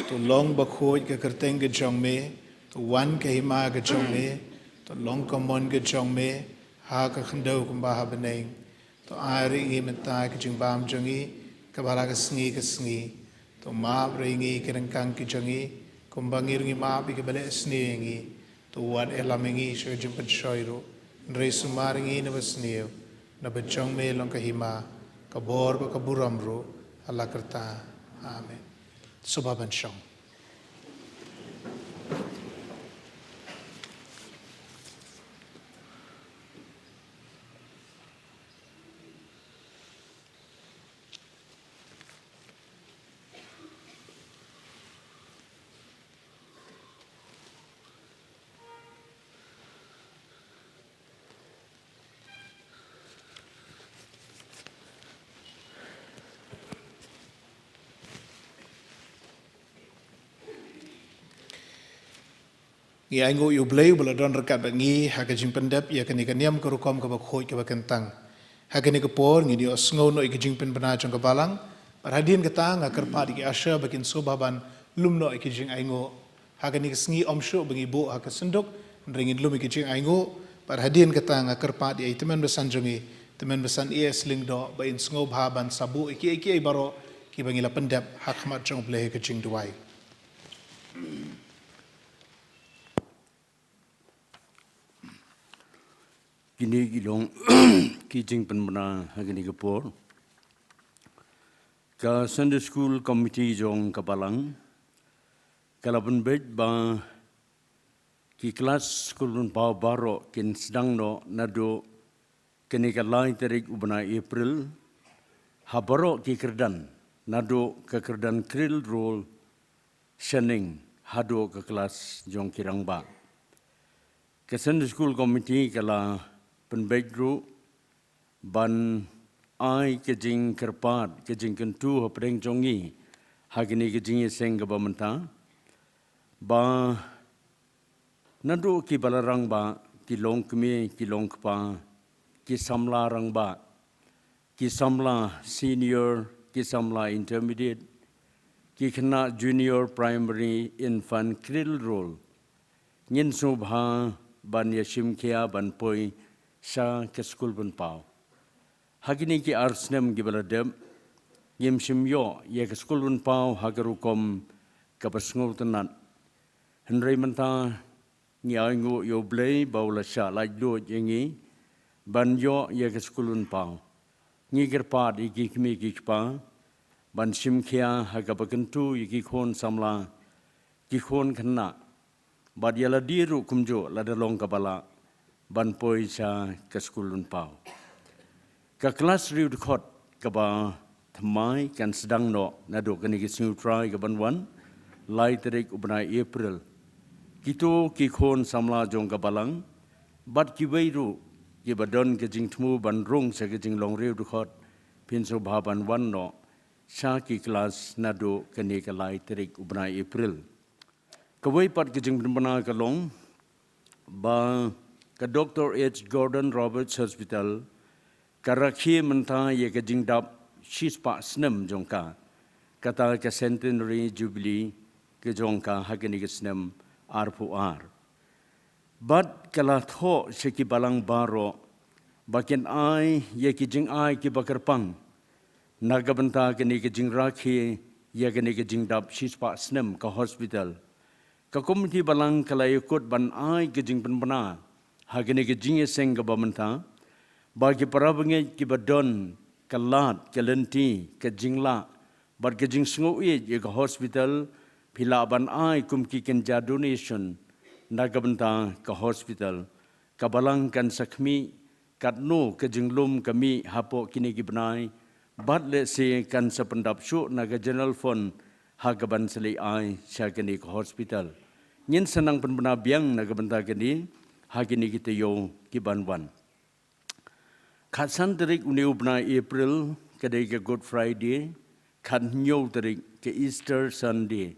to long bakhuid ka kyrteng ka jong me, to wan ka hima ka jong me, to long ka mon ka jong me ha ka khyndew kumba ha bneng. To ai ruh ïa ngi mynta ka jingbam jong ngi kaba la ka sngi ka sngi. To map ruh ïa ngi ki ryngkang ki jong ngi, kumba ngi ruh ngi map ïa kiba leh sniew ïa ngi. To wat ïalam ïa ngi sha ka jingpynshoi ruh, hynrei sumar ïa ngi na basniew, naba jong me long ka hima, ka bor bad ka burom ruh ha la karta. Amen. Sngewbha ban shong. Ngi ainguh ïa U Blei uba la don ryngkat bad ngi ha ka jingpyndep ïa kane ka niam ka rukom kaba khuid kaba kyntang. Ha kane ka por ngin ïohsngew noh ïa ka jingpynbna jong ka Balang. Bad hadien kata nga kyrpad ïa ki usher ba kin sngewbha ban lum noh ïa ka jingainguh. Ha kane ka sngi ym shuh ba ngi buh ha ka synduk, hynrei ngin lum ïa ka jingainguh. Bad hadien kata nga kyrpad ïa i tymmen basan jong ngi, tymmen basan A S Lyngdoh, ba in sngewbha ban sa buh ïa kiei kiei baroh kiba ngi la pyndep ha khmat jong U Blei ha ka jingduwai. Kine ki long ki jingpynbna ha kine ki por. Ka Sunday School Committee jong ka Balang ka la pynbeit ba ki klas skul pynpaw baroh kin sdang noh naduh kane ka lai tarik u bnai April ha baroh ki kyrdan, naduh ka kyrdan Cradle Roll shaneng haduh ka klas jong ki rangbah. Ka Sunday School Committee ka la pynbeit ruh ban ai ka jingkyrpad, ka jingkyntu hapdeng jong ngi ha kane ka jingïaseng kaba mynta, ba naduh kiba la rangbah, ki longkmie, ki longkpa, ki samla rangbah, ki samla senior, ki samla intermediate, ki khynnah junior primary, infant, Cradle Roll, ngin sngewbha ban ïashim khia ban poi sha ka skul pynpaw. Ha kine ki ar snem kiba la dep, ngim shym ïoh ïa ka skul pynpaw ha ka rukom kaba sngewtynnat. Hynrei mynta ngi ainguh ïa U Blei ba u la shah laitluid ïa ngi ban ïoh ïa ka skul pynpaw. Ngi kyrpad ïa ki kmie ki kpa ban shim khia ha kaba kyntu ïa ki khun samla, ki khun khynnah, bad ïa lade ruh kumjuh lada long kaba lah ban poi sha ka skul pynpaw. Ka klas riewdkhot kaba thymmai kan sdang noh naduh kane ka sngi U Trai kaban wan, lai tarik u bnai April. Kito ki khun samla jong ka Balang bad kiwei ruh kiba don ka jingthmu ban rung sha ka jinglong riewdkhot, phin sngewbha ban wan noh sha ki klas naduh kane ka lai tarik u bnai April. Kawei pat ka jingpynbna ka long ba ka Doctor H Gordon Roberts Hospital Ka rakhe mynta ïa ka jingdap shispah snem jong ka, kata ka centenary jubilee ka jong ka ha kane ka snem arphew ar. Bad ka la thoh sha ki balang baroh ba kin ai ïa ki jingai kiba kyrpang na ka bynta kane ka jingrakhe ïa kane ka jingdap shispah snem ka hospital. Ka komiti balang ka la ïakut ban ai ka jingpynbna ha kane ka jingïaseng kaba mynta ba ki para bangeit kiba don ka lad, ka lynti, ka jinglah bad ka jingsngewieit ïa ka hospital, phi lah ban ai kum ki kynja donation na ka bynta ka hospital. Ka balang kan sa khmih katno ka jinglum ka mih hapoh kine ki bnai, bad lehse kan sa pyndap shuh na ka general fund ha kaban sa leit ai sha kane ka hospital. Ngin sa nang pynbna biang na ka bynta kane ha kine ki taïew ki ban wan. Khatsan tarik une u bnai April ka dei ka Good Friday, khathynñiew tarik ka Easter Sunday.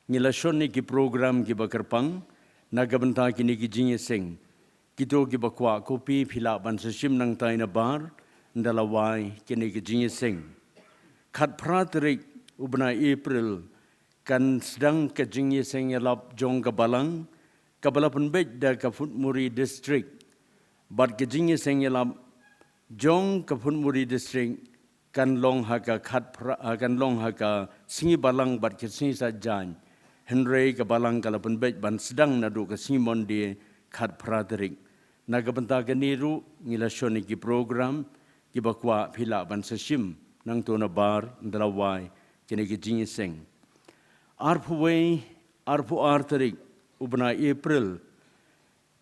Ngi la shon ïa ki program kiba kyrpang na ka bynta kine ki jingïaseng. Kito kiba kwah kopi phi lah ban sa shim nangtai nabar ynda la wai kine ki jingïaseng. Khatphra tarik u bnai April kan sdang ka jingïaseng ïalap jong ka balang kaba la pynbeit da ka Phunmuri District. Bad ka jingïaseng ïalap jong ka Phunmuri District kan long ha ka khatphra, ah, kan long ha ka sngi balang bad ka sngi saitjaiñ. Hynrei ka balang ka la pynbeit ban sdang naduh ka sngi Monday khatphra tarik. Na ka bynta kane ruh ngi la shon ïa ki program kiba kwah phi lah ban sa shim nangto nabar ynda la wai kine ki jingïaseng. Arphew wei, arphew ar tarik u bnai April,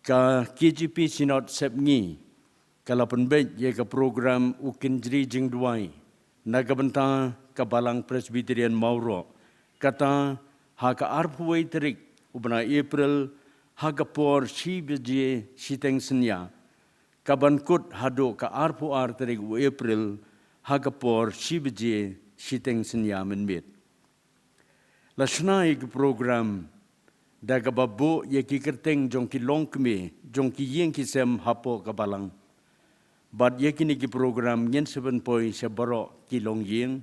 ka K J P Synod Sepngi ka la pynbeit ïa ka program U Kynjri Jingduwai na ka bynta ka Balang Presbyterian Mawroh. Kata ha ka arphew wei tarik u bnai April ha ka por shi baje shiteng synñia, kaban kut haduh ka arphew ar tarik u April ha ka por shi baje shiteng synñia mynmiet. La shna ïa ki program da kaba buh ïa ki kyrteng jong ki longkmie jong ki ïing ki sem hapoh ka balang. Bad ïa kine ki program ngin sa pynpoi sha baroh ki longïing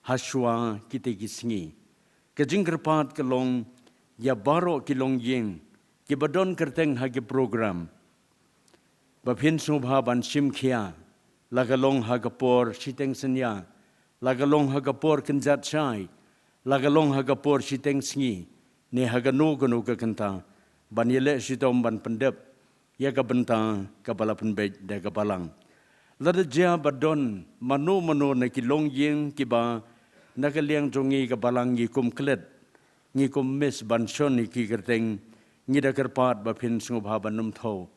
hashwa kitei ki sngi. Ka jingkyrpad ka long ïa baroh ki longïing kiba don kyrteng ha ki program ba phin sngewbha ban shim khia, la ka long ha ka por shiteng synñia, la ka long ha ka por kynjat shai, la ka long ha ka por shiteng sngi, ne ha kano kano ka kynta, ban ïaleh shitom ban pyndep ïa ka bynta kaba la pynbeit da ka balang. Lada jia ba don mano mano na ki longïing kiba na ka liang jong ngi ka balang ngi kum klet, ngi kum miss ban shon ïa ki kyrteng, ngi da kyrpad ba phin sngewbha ban ym thew.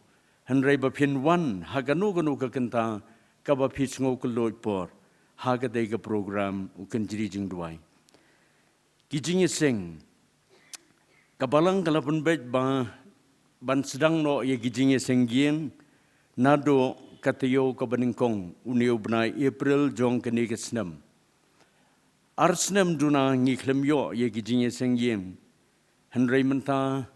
Hynrei ba phin wan ha kano kano ka kynta kaba phi sngew kylluid por ha katei ka program U Kynjri Jingduwai. Ki jingïaseng, ka balang ka la pynbeit ba ban sdang noh ïa ki jingïaseng ïing naduh ka taïew kaba nyngkong une u bnai April jong kane ka snem. Ar snem duna ngi khlem ïoh ïa ki jingïaseng ïing. Hynrei mynta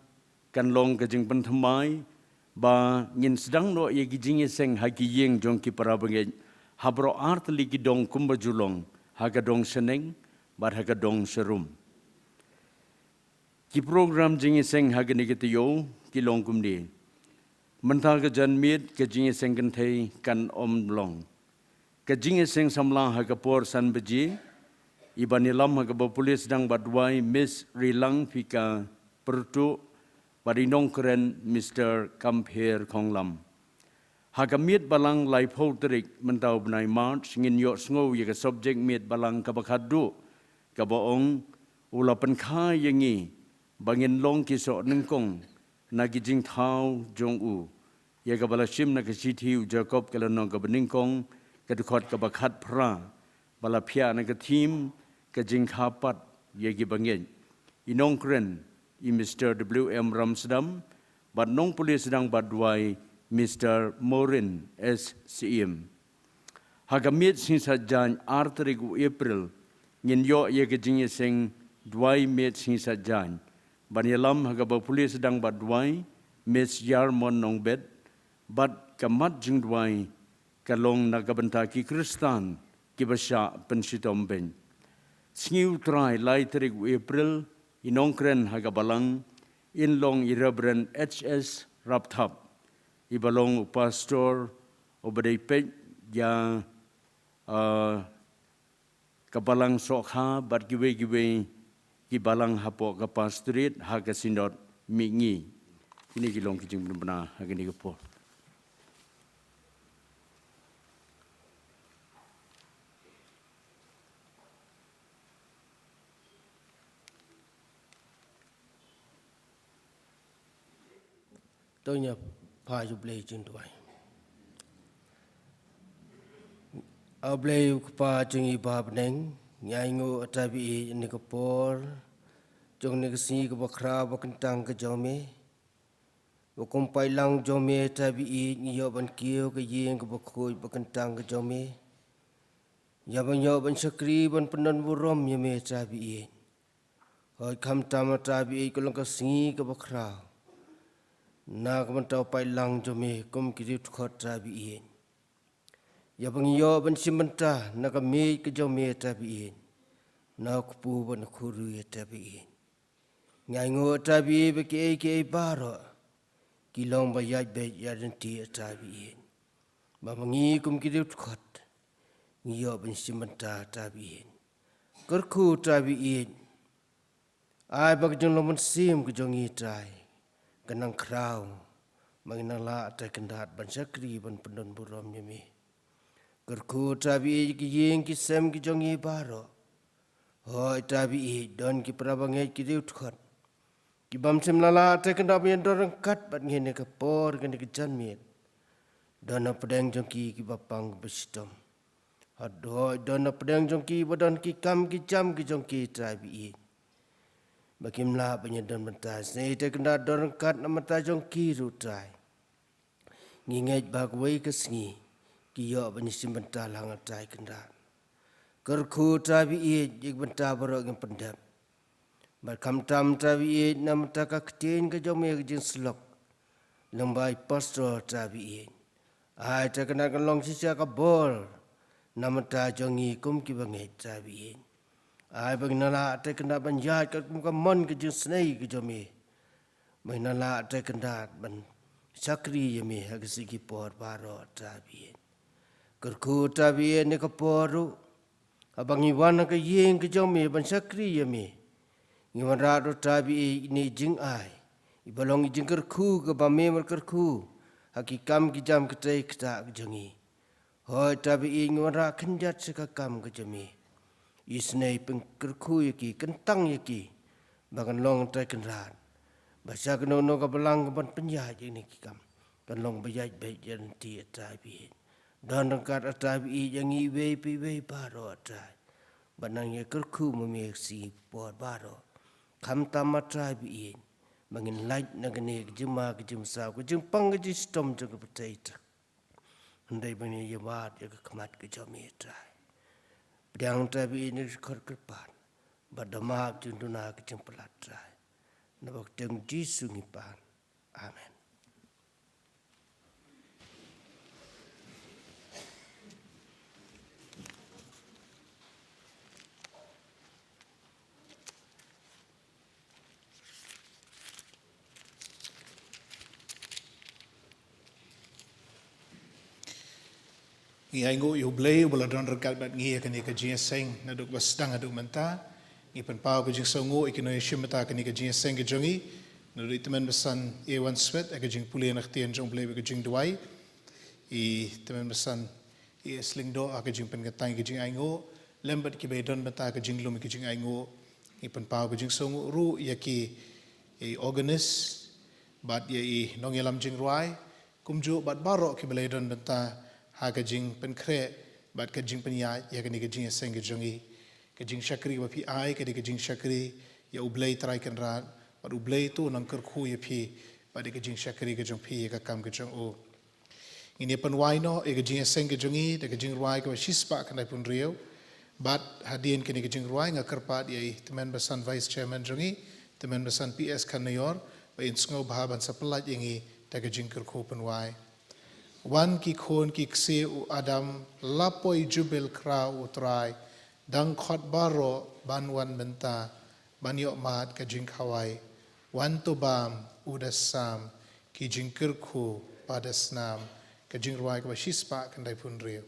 kan long ka jingpynthymmai ba ngin sdang noh ïa ki jingïaseng ha ki ïing jong ki para bangeit ha baroh ar tylli ki dong kumba ju long, ha ka dong shaneng bad ha ka dong sharum. Ki program jingïaseng ha kane ka taïew ki long kumne. Mynta ka janmiet ka jingïaseng kynthei kan ym long. Ka jingïaseng samla ha ka por san baje, i ban ïalam ha kaba pule sdang bad duwai Miss Rilang Phika Pyrtuh bad i nongkren Mister Kampher Khonglam. Ha ka miet balang laiphew tarik mynta u bnai March ngin ïohsngew ïa ka subject miet balang kaba khatduh, kaba ong U la pynkha ïa ngi ba ngin long ki soh nyngkong na ki jingthaw jong u. Ïa kaba la shim na ka shithi u Jakob ka lynnong kaba nyngkong, ka dkhot kaba khatphra, ba la phiah na ka theme ka jingkha pat ïa ki bangeit. I nongkren i Mister W M Ramsdam bad nongpule sdang bad duwai Mister Maureen S Syiem. Ha ka miet sngi Saitjaiñ ar tarik u April ngin ïoh ïa ka jingïaseng duwai miet sngi Saitjaiñ ban ïalam ha kaba pule sdang bad duwai Miss Yarmon Nongbet bad ka mat jingduwai ka long na ka bynta ki Khristan kiba shah pynshitom beiñ. Sngi U Trai lai tarik u April, i nongkren ha ka balang in long i Reverend H S Rapthap, iba long u pastor uba dei peit ïa, ah, ka balang Sohkha bad kiwei kiwei ki balang hapoh ka pastorate ha ka Synod Mihngi. Kine ki long ki jingpynbna ha kine ki por. To ngin ïa phai sha U Blei jingduwai. A Blei U Kpa jong ngi ba ha bneng, ngi ainguh Trai ba ïeit ïa kane ka por jong kane ka sngi kaba khraw ba kyntang ka jong me. Ba kum paidlang jong me Trai ba ïeit ngi ïoh ban kiew ha ka ïing kaba khuid ba kyntang ka jong me. Ïa ban ïoh ban shakri ban pyndonburom ïa me Trai ba ïeit. Hooid, khamtam Trai ba ïeit ka long ka sngi kaba khraw na ka bynta u paidlang jong me kum ki riewdkhot Trai ba ïeit. Ïa ba ngi ïoh ban shim bynta na ka miej ka jong me Trai ba ïeit, na u kpu bad na u khuid ruh Trai ba ïeit. Ngi ainguh Trai ba ïeit ba kiei kiei baroh ki long ba ïaid beit ïaid ryntih Trai ba ïeit. Ba ma ngi kum ki riewdkhot ngi ïoh ban shim bynta Trai ba ïeit. Kyrkhu Trai ba ïeit, ai ba ka jinglong mynsiem ka jong ngi Trai kan nang khraw, ba ngin nang lah Trai Kynrad ban shakri ban pyndonburom ïa me. Kyrkhu Trai ba ïeit ki ïing ki sem ki jong ngi baroh. Hooid Trai ba ïeit, don ki para bangeit ki riewdkhot ki bym shym la lah Trai Kynrad ban ïadon ryngkat bad ngi ha kane ka por kane ka janmiet. Don na pdeng jong ki kiba pang kiba shitom. Hooid, don na pdeng jong ki ba don ki kam ki jam ki jong ki Trai ba ïeit, ba kim lah ban ïadon bynta. Isynei Trai Kynrad, don ryngkat na bynta jong ki ruh Trai. Ngi ngeit ba kawei ka sngi ki ïoh ban ïashim bynta lang Trai Kynrad. Kyrkhu Trai ba ïeit ïa ki bynta baroh ngin pyndep. Bad khamtam Trai ba ïeit na bynta ka ktien ka jong me ka jingsyllok lyngba i pastor Trai ba ïeit. Ai Trai Kynrad kan long shisha ka bor na bynta jong ngi kum ki bangeit Trai ba ïeit. Ai ba ngin lah Trai Kynrad ban ïaid katkum ka mon ka jingisynei ka jong me. Ba ngin lah Trai Kynrad ban shakri ïa me ha ki sngi ki por baroh Trai ba ïeit. Kyrkhu Trai ba ïeit ha kane ka por ruh, haba ngi wan ha ka ïing ka jong me ban shakri ïa me, ngi wanrah ruh Trai ba ïeit ïa kane ka jingai, iba long ka jingkyrkhu kaba me me kyrkhu ha ki kam ki jam kitrei kitrah ka jong ngi. Hooid Trai ba ïeit, ngi wanrah khyndiat sha ka kam ka jong me. Isynei pynkyrkhu ïa ki, kyntang ïa ki, ba kan long Trai Kynrad, ba sha kano kano ka balang kaban pynïaid ïa kine ki kam, kan long ba ïaid beit ïaid ryntih Trai ba ïeit. Don ryngkat Trai ba ïeit ïa ngi iwei pa iwei baroh Trai. Bad nang ïa kyrkhu ma me ha ki sngi ki por baroh. Khamtam Trai ba ïeit, ba ngin lait na kane ka jingma ka jingmynsaw, ka jingpang ka jingshitom jong ka pyrthei Trai. Hynrei ba ngin ïa wad ïa ka khmat ka jong me Trai. Pdiang Trai ba ïeit ïa ka khot kyrpad bad da map jingduna ka jingpyllait Trai. Na ka kyrteng Jisu ngi pan. Amen. Ngi ainguh ïa U Blei uba la don ryngkat bad ngi ha kane ka jingïaseng naduh ba sdang haduh mynta. Ngi pynpaw ka jingsngewnguh ïa ki nongïashim bynta kane ka jingïaseng ka jong ngi, naduh i Tymmen Basan A Wan Swet ha ka jingpule na ka ktien jong U Blei bad ka jingduwai, i Tymmen Basan i Sling Doh ha ka jingpynkynthang ïa ka jingainguh, lem bad kiba ïadon bynta ha ka jinglum ïa ka jingainguh. Ngi pynpaw ka jingsngewnguh ruh ïa ki, i organist bad ïa i nongïalam jingrwai, kumjuh bad baroh kiba la ïadon bynta ha ka jingpynkhreh bad ka jingpynïaid ïa kane ka jingïaseng ka jong ngi. Ka jingshakri kaba phi ai ka dei ka jingshakri ïa U Blei Trai Kynrad, bad U Blei to un nang kyrkhu ïa phi bad ïa ka jingshakri ka jong phi ïa ka kam ka jong U. Ngin ïa pynwai noh ïa ka jingïaseng ka jong ngi da ka jingrwai kaba shispah khyndai phew hynriew. Bad hadien kane ka jingrwai nga kyrpad ïa i Tymmen Basan Vice Chairman jong ngi, Tymmen Basan P S Khanaior, ba in sngewbha ban sa pyllait ïa ngi da ka jingkyrkhu pynwai. Wan ki khun ki ksiew u Adam, la poi jubil khraw u Trai, dang khot baroh ban wan mynta, ban ïoh mad ka jingkhawai. Wan to bam, u da sam, ki jingkyrkhu ba da snam. Ka jingrwai kaba shispah khyndai phew hynriew.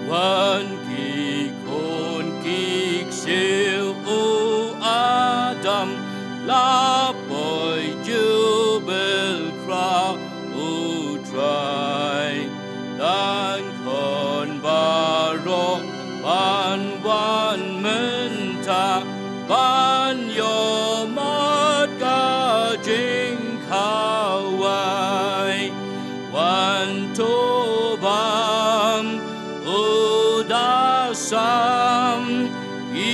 Wan ki khun ki ksiew u Adam, la poi jubil khraw u Trai. Dang khot baroh ban wan mynta, ban ïoh mad ka jingkhawai. Wan to bam, u da sam, ki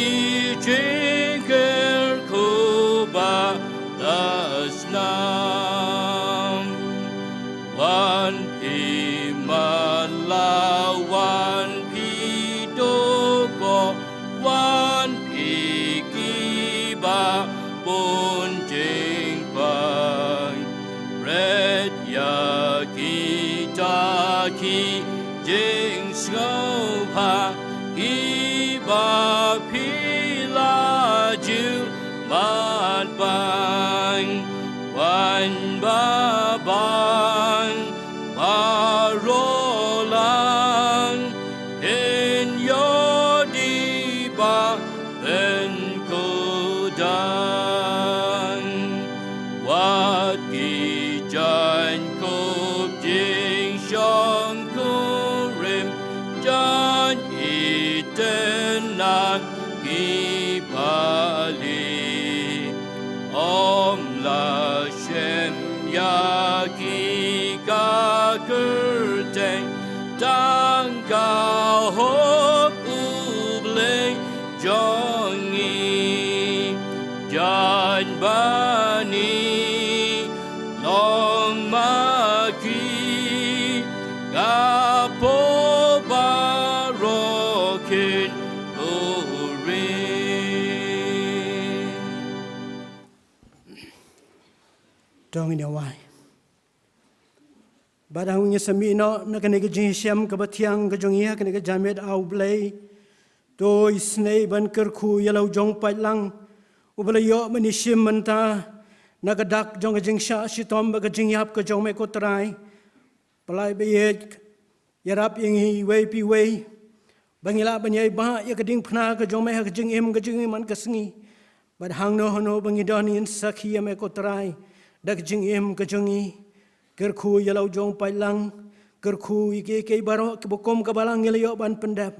jingkyrkhu ba da snam. Wan phi matlah, wan phi duh koh, wan phi kiba bun jingpang. Bret ïa kita ki jingsngewbha, kiba phi la ju mad bang. Wan ba bang baroh lang, phin ïoh dih ba pynkhuid. Wat ki jaiñ kup jingshongkurim, jaiñ itynnad ki bali. Ym lah shem ïa ki ka kyrteng, tang ka hok U Blei jong ngi. Jaiñ bani long ma ki, ka por baroh kin buhrieh. To ngin ïa wai. Bad haba ngi sa mih noh na kane ka jingshem kaba thiang ka jong ngi ha kane ka jingmut ha U Blei, to isynei ban kyrkhu ïa la u jong paidlang uba la ïoh ban ïashim mynta na ka dak jong ka jingshah shitom bad ka jingïap ka jong me ko Trai. Pyllait ba ïeit, ïarap ïa ngi iwei pa iwei ba ngin lah ban ïai bah ïa ka diengphna ka jong me ha ka jingim ka jong ngi man ka sngi. Bad hangno hangno ba ngi don ngin sakhi ïa me ko Trai da ka jingim ka jong ngi. Kyrkhu ïa la u jong paidlang, kyrkhu ïa kiei kiei baroh kiba kum ka balang ngi la ïoh ban pyndep.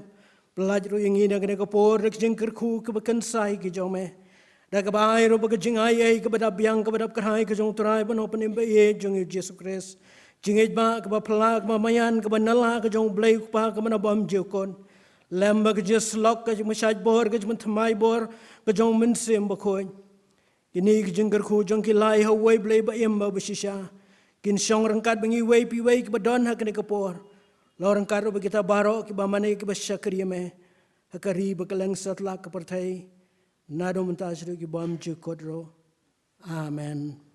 Pyllait ruh ïa ngi da kane ka por da ka jingkyrkhu kaba kynsai ka jong me, da kaba ai ruh ba ka jingai ei kaba dap biang kaba dap kyrhai ka jong U Trai bad U Nongpynim ba ïeit jong ngi U Jisu Khrist. Jingngeit ba kaba phylla kaba maïan kaba nala ka jong U Blei U Kpa kaba na bymjukut, lem bad ka jingïasyllok ka jingpynshait bor ka jingpynthymmai bor ka jong U Mynsiem Bakhuid. Kine ki jingkyrkhu jong ki lai ha uwei U Blei ba im bad ba shisha kin shong ryngkat bad ngi iwei pa iwei kiba don ha kane ka por. Long ryngkat ruh bad kita baroh kiba mane kiba shakri ïa me ha ka ri bad kylleng satlak ka pyrthei, naduh mynta shaduh ki bymjukut ruh. Amen.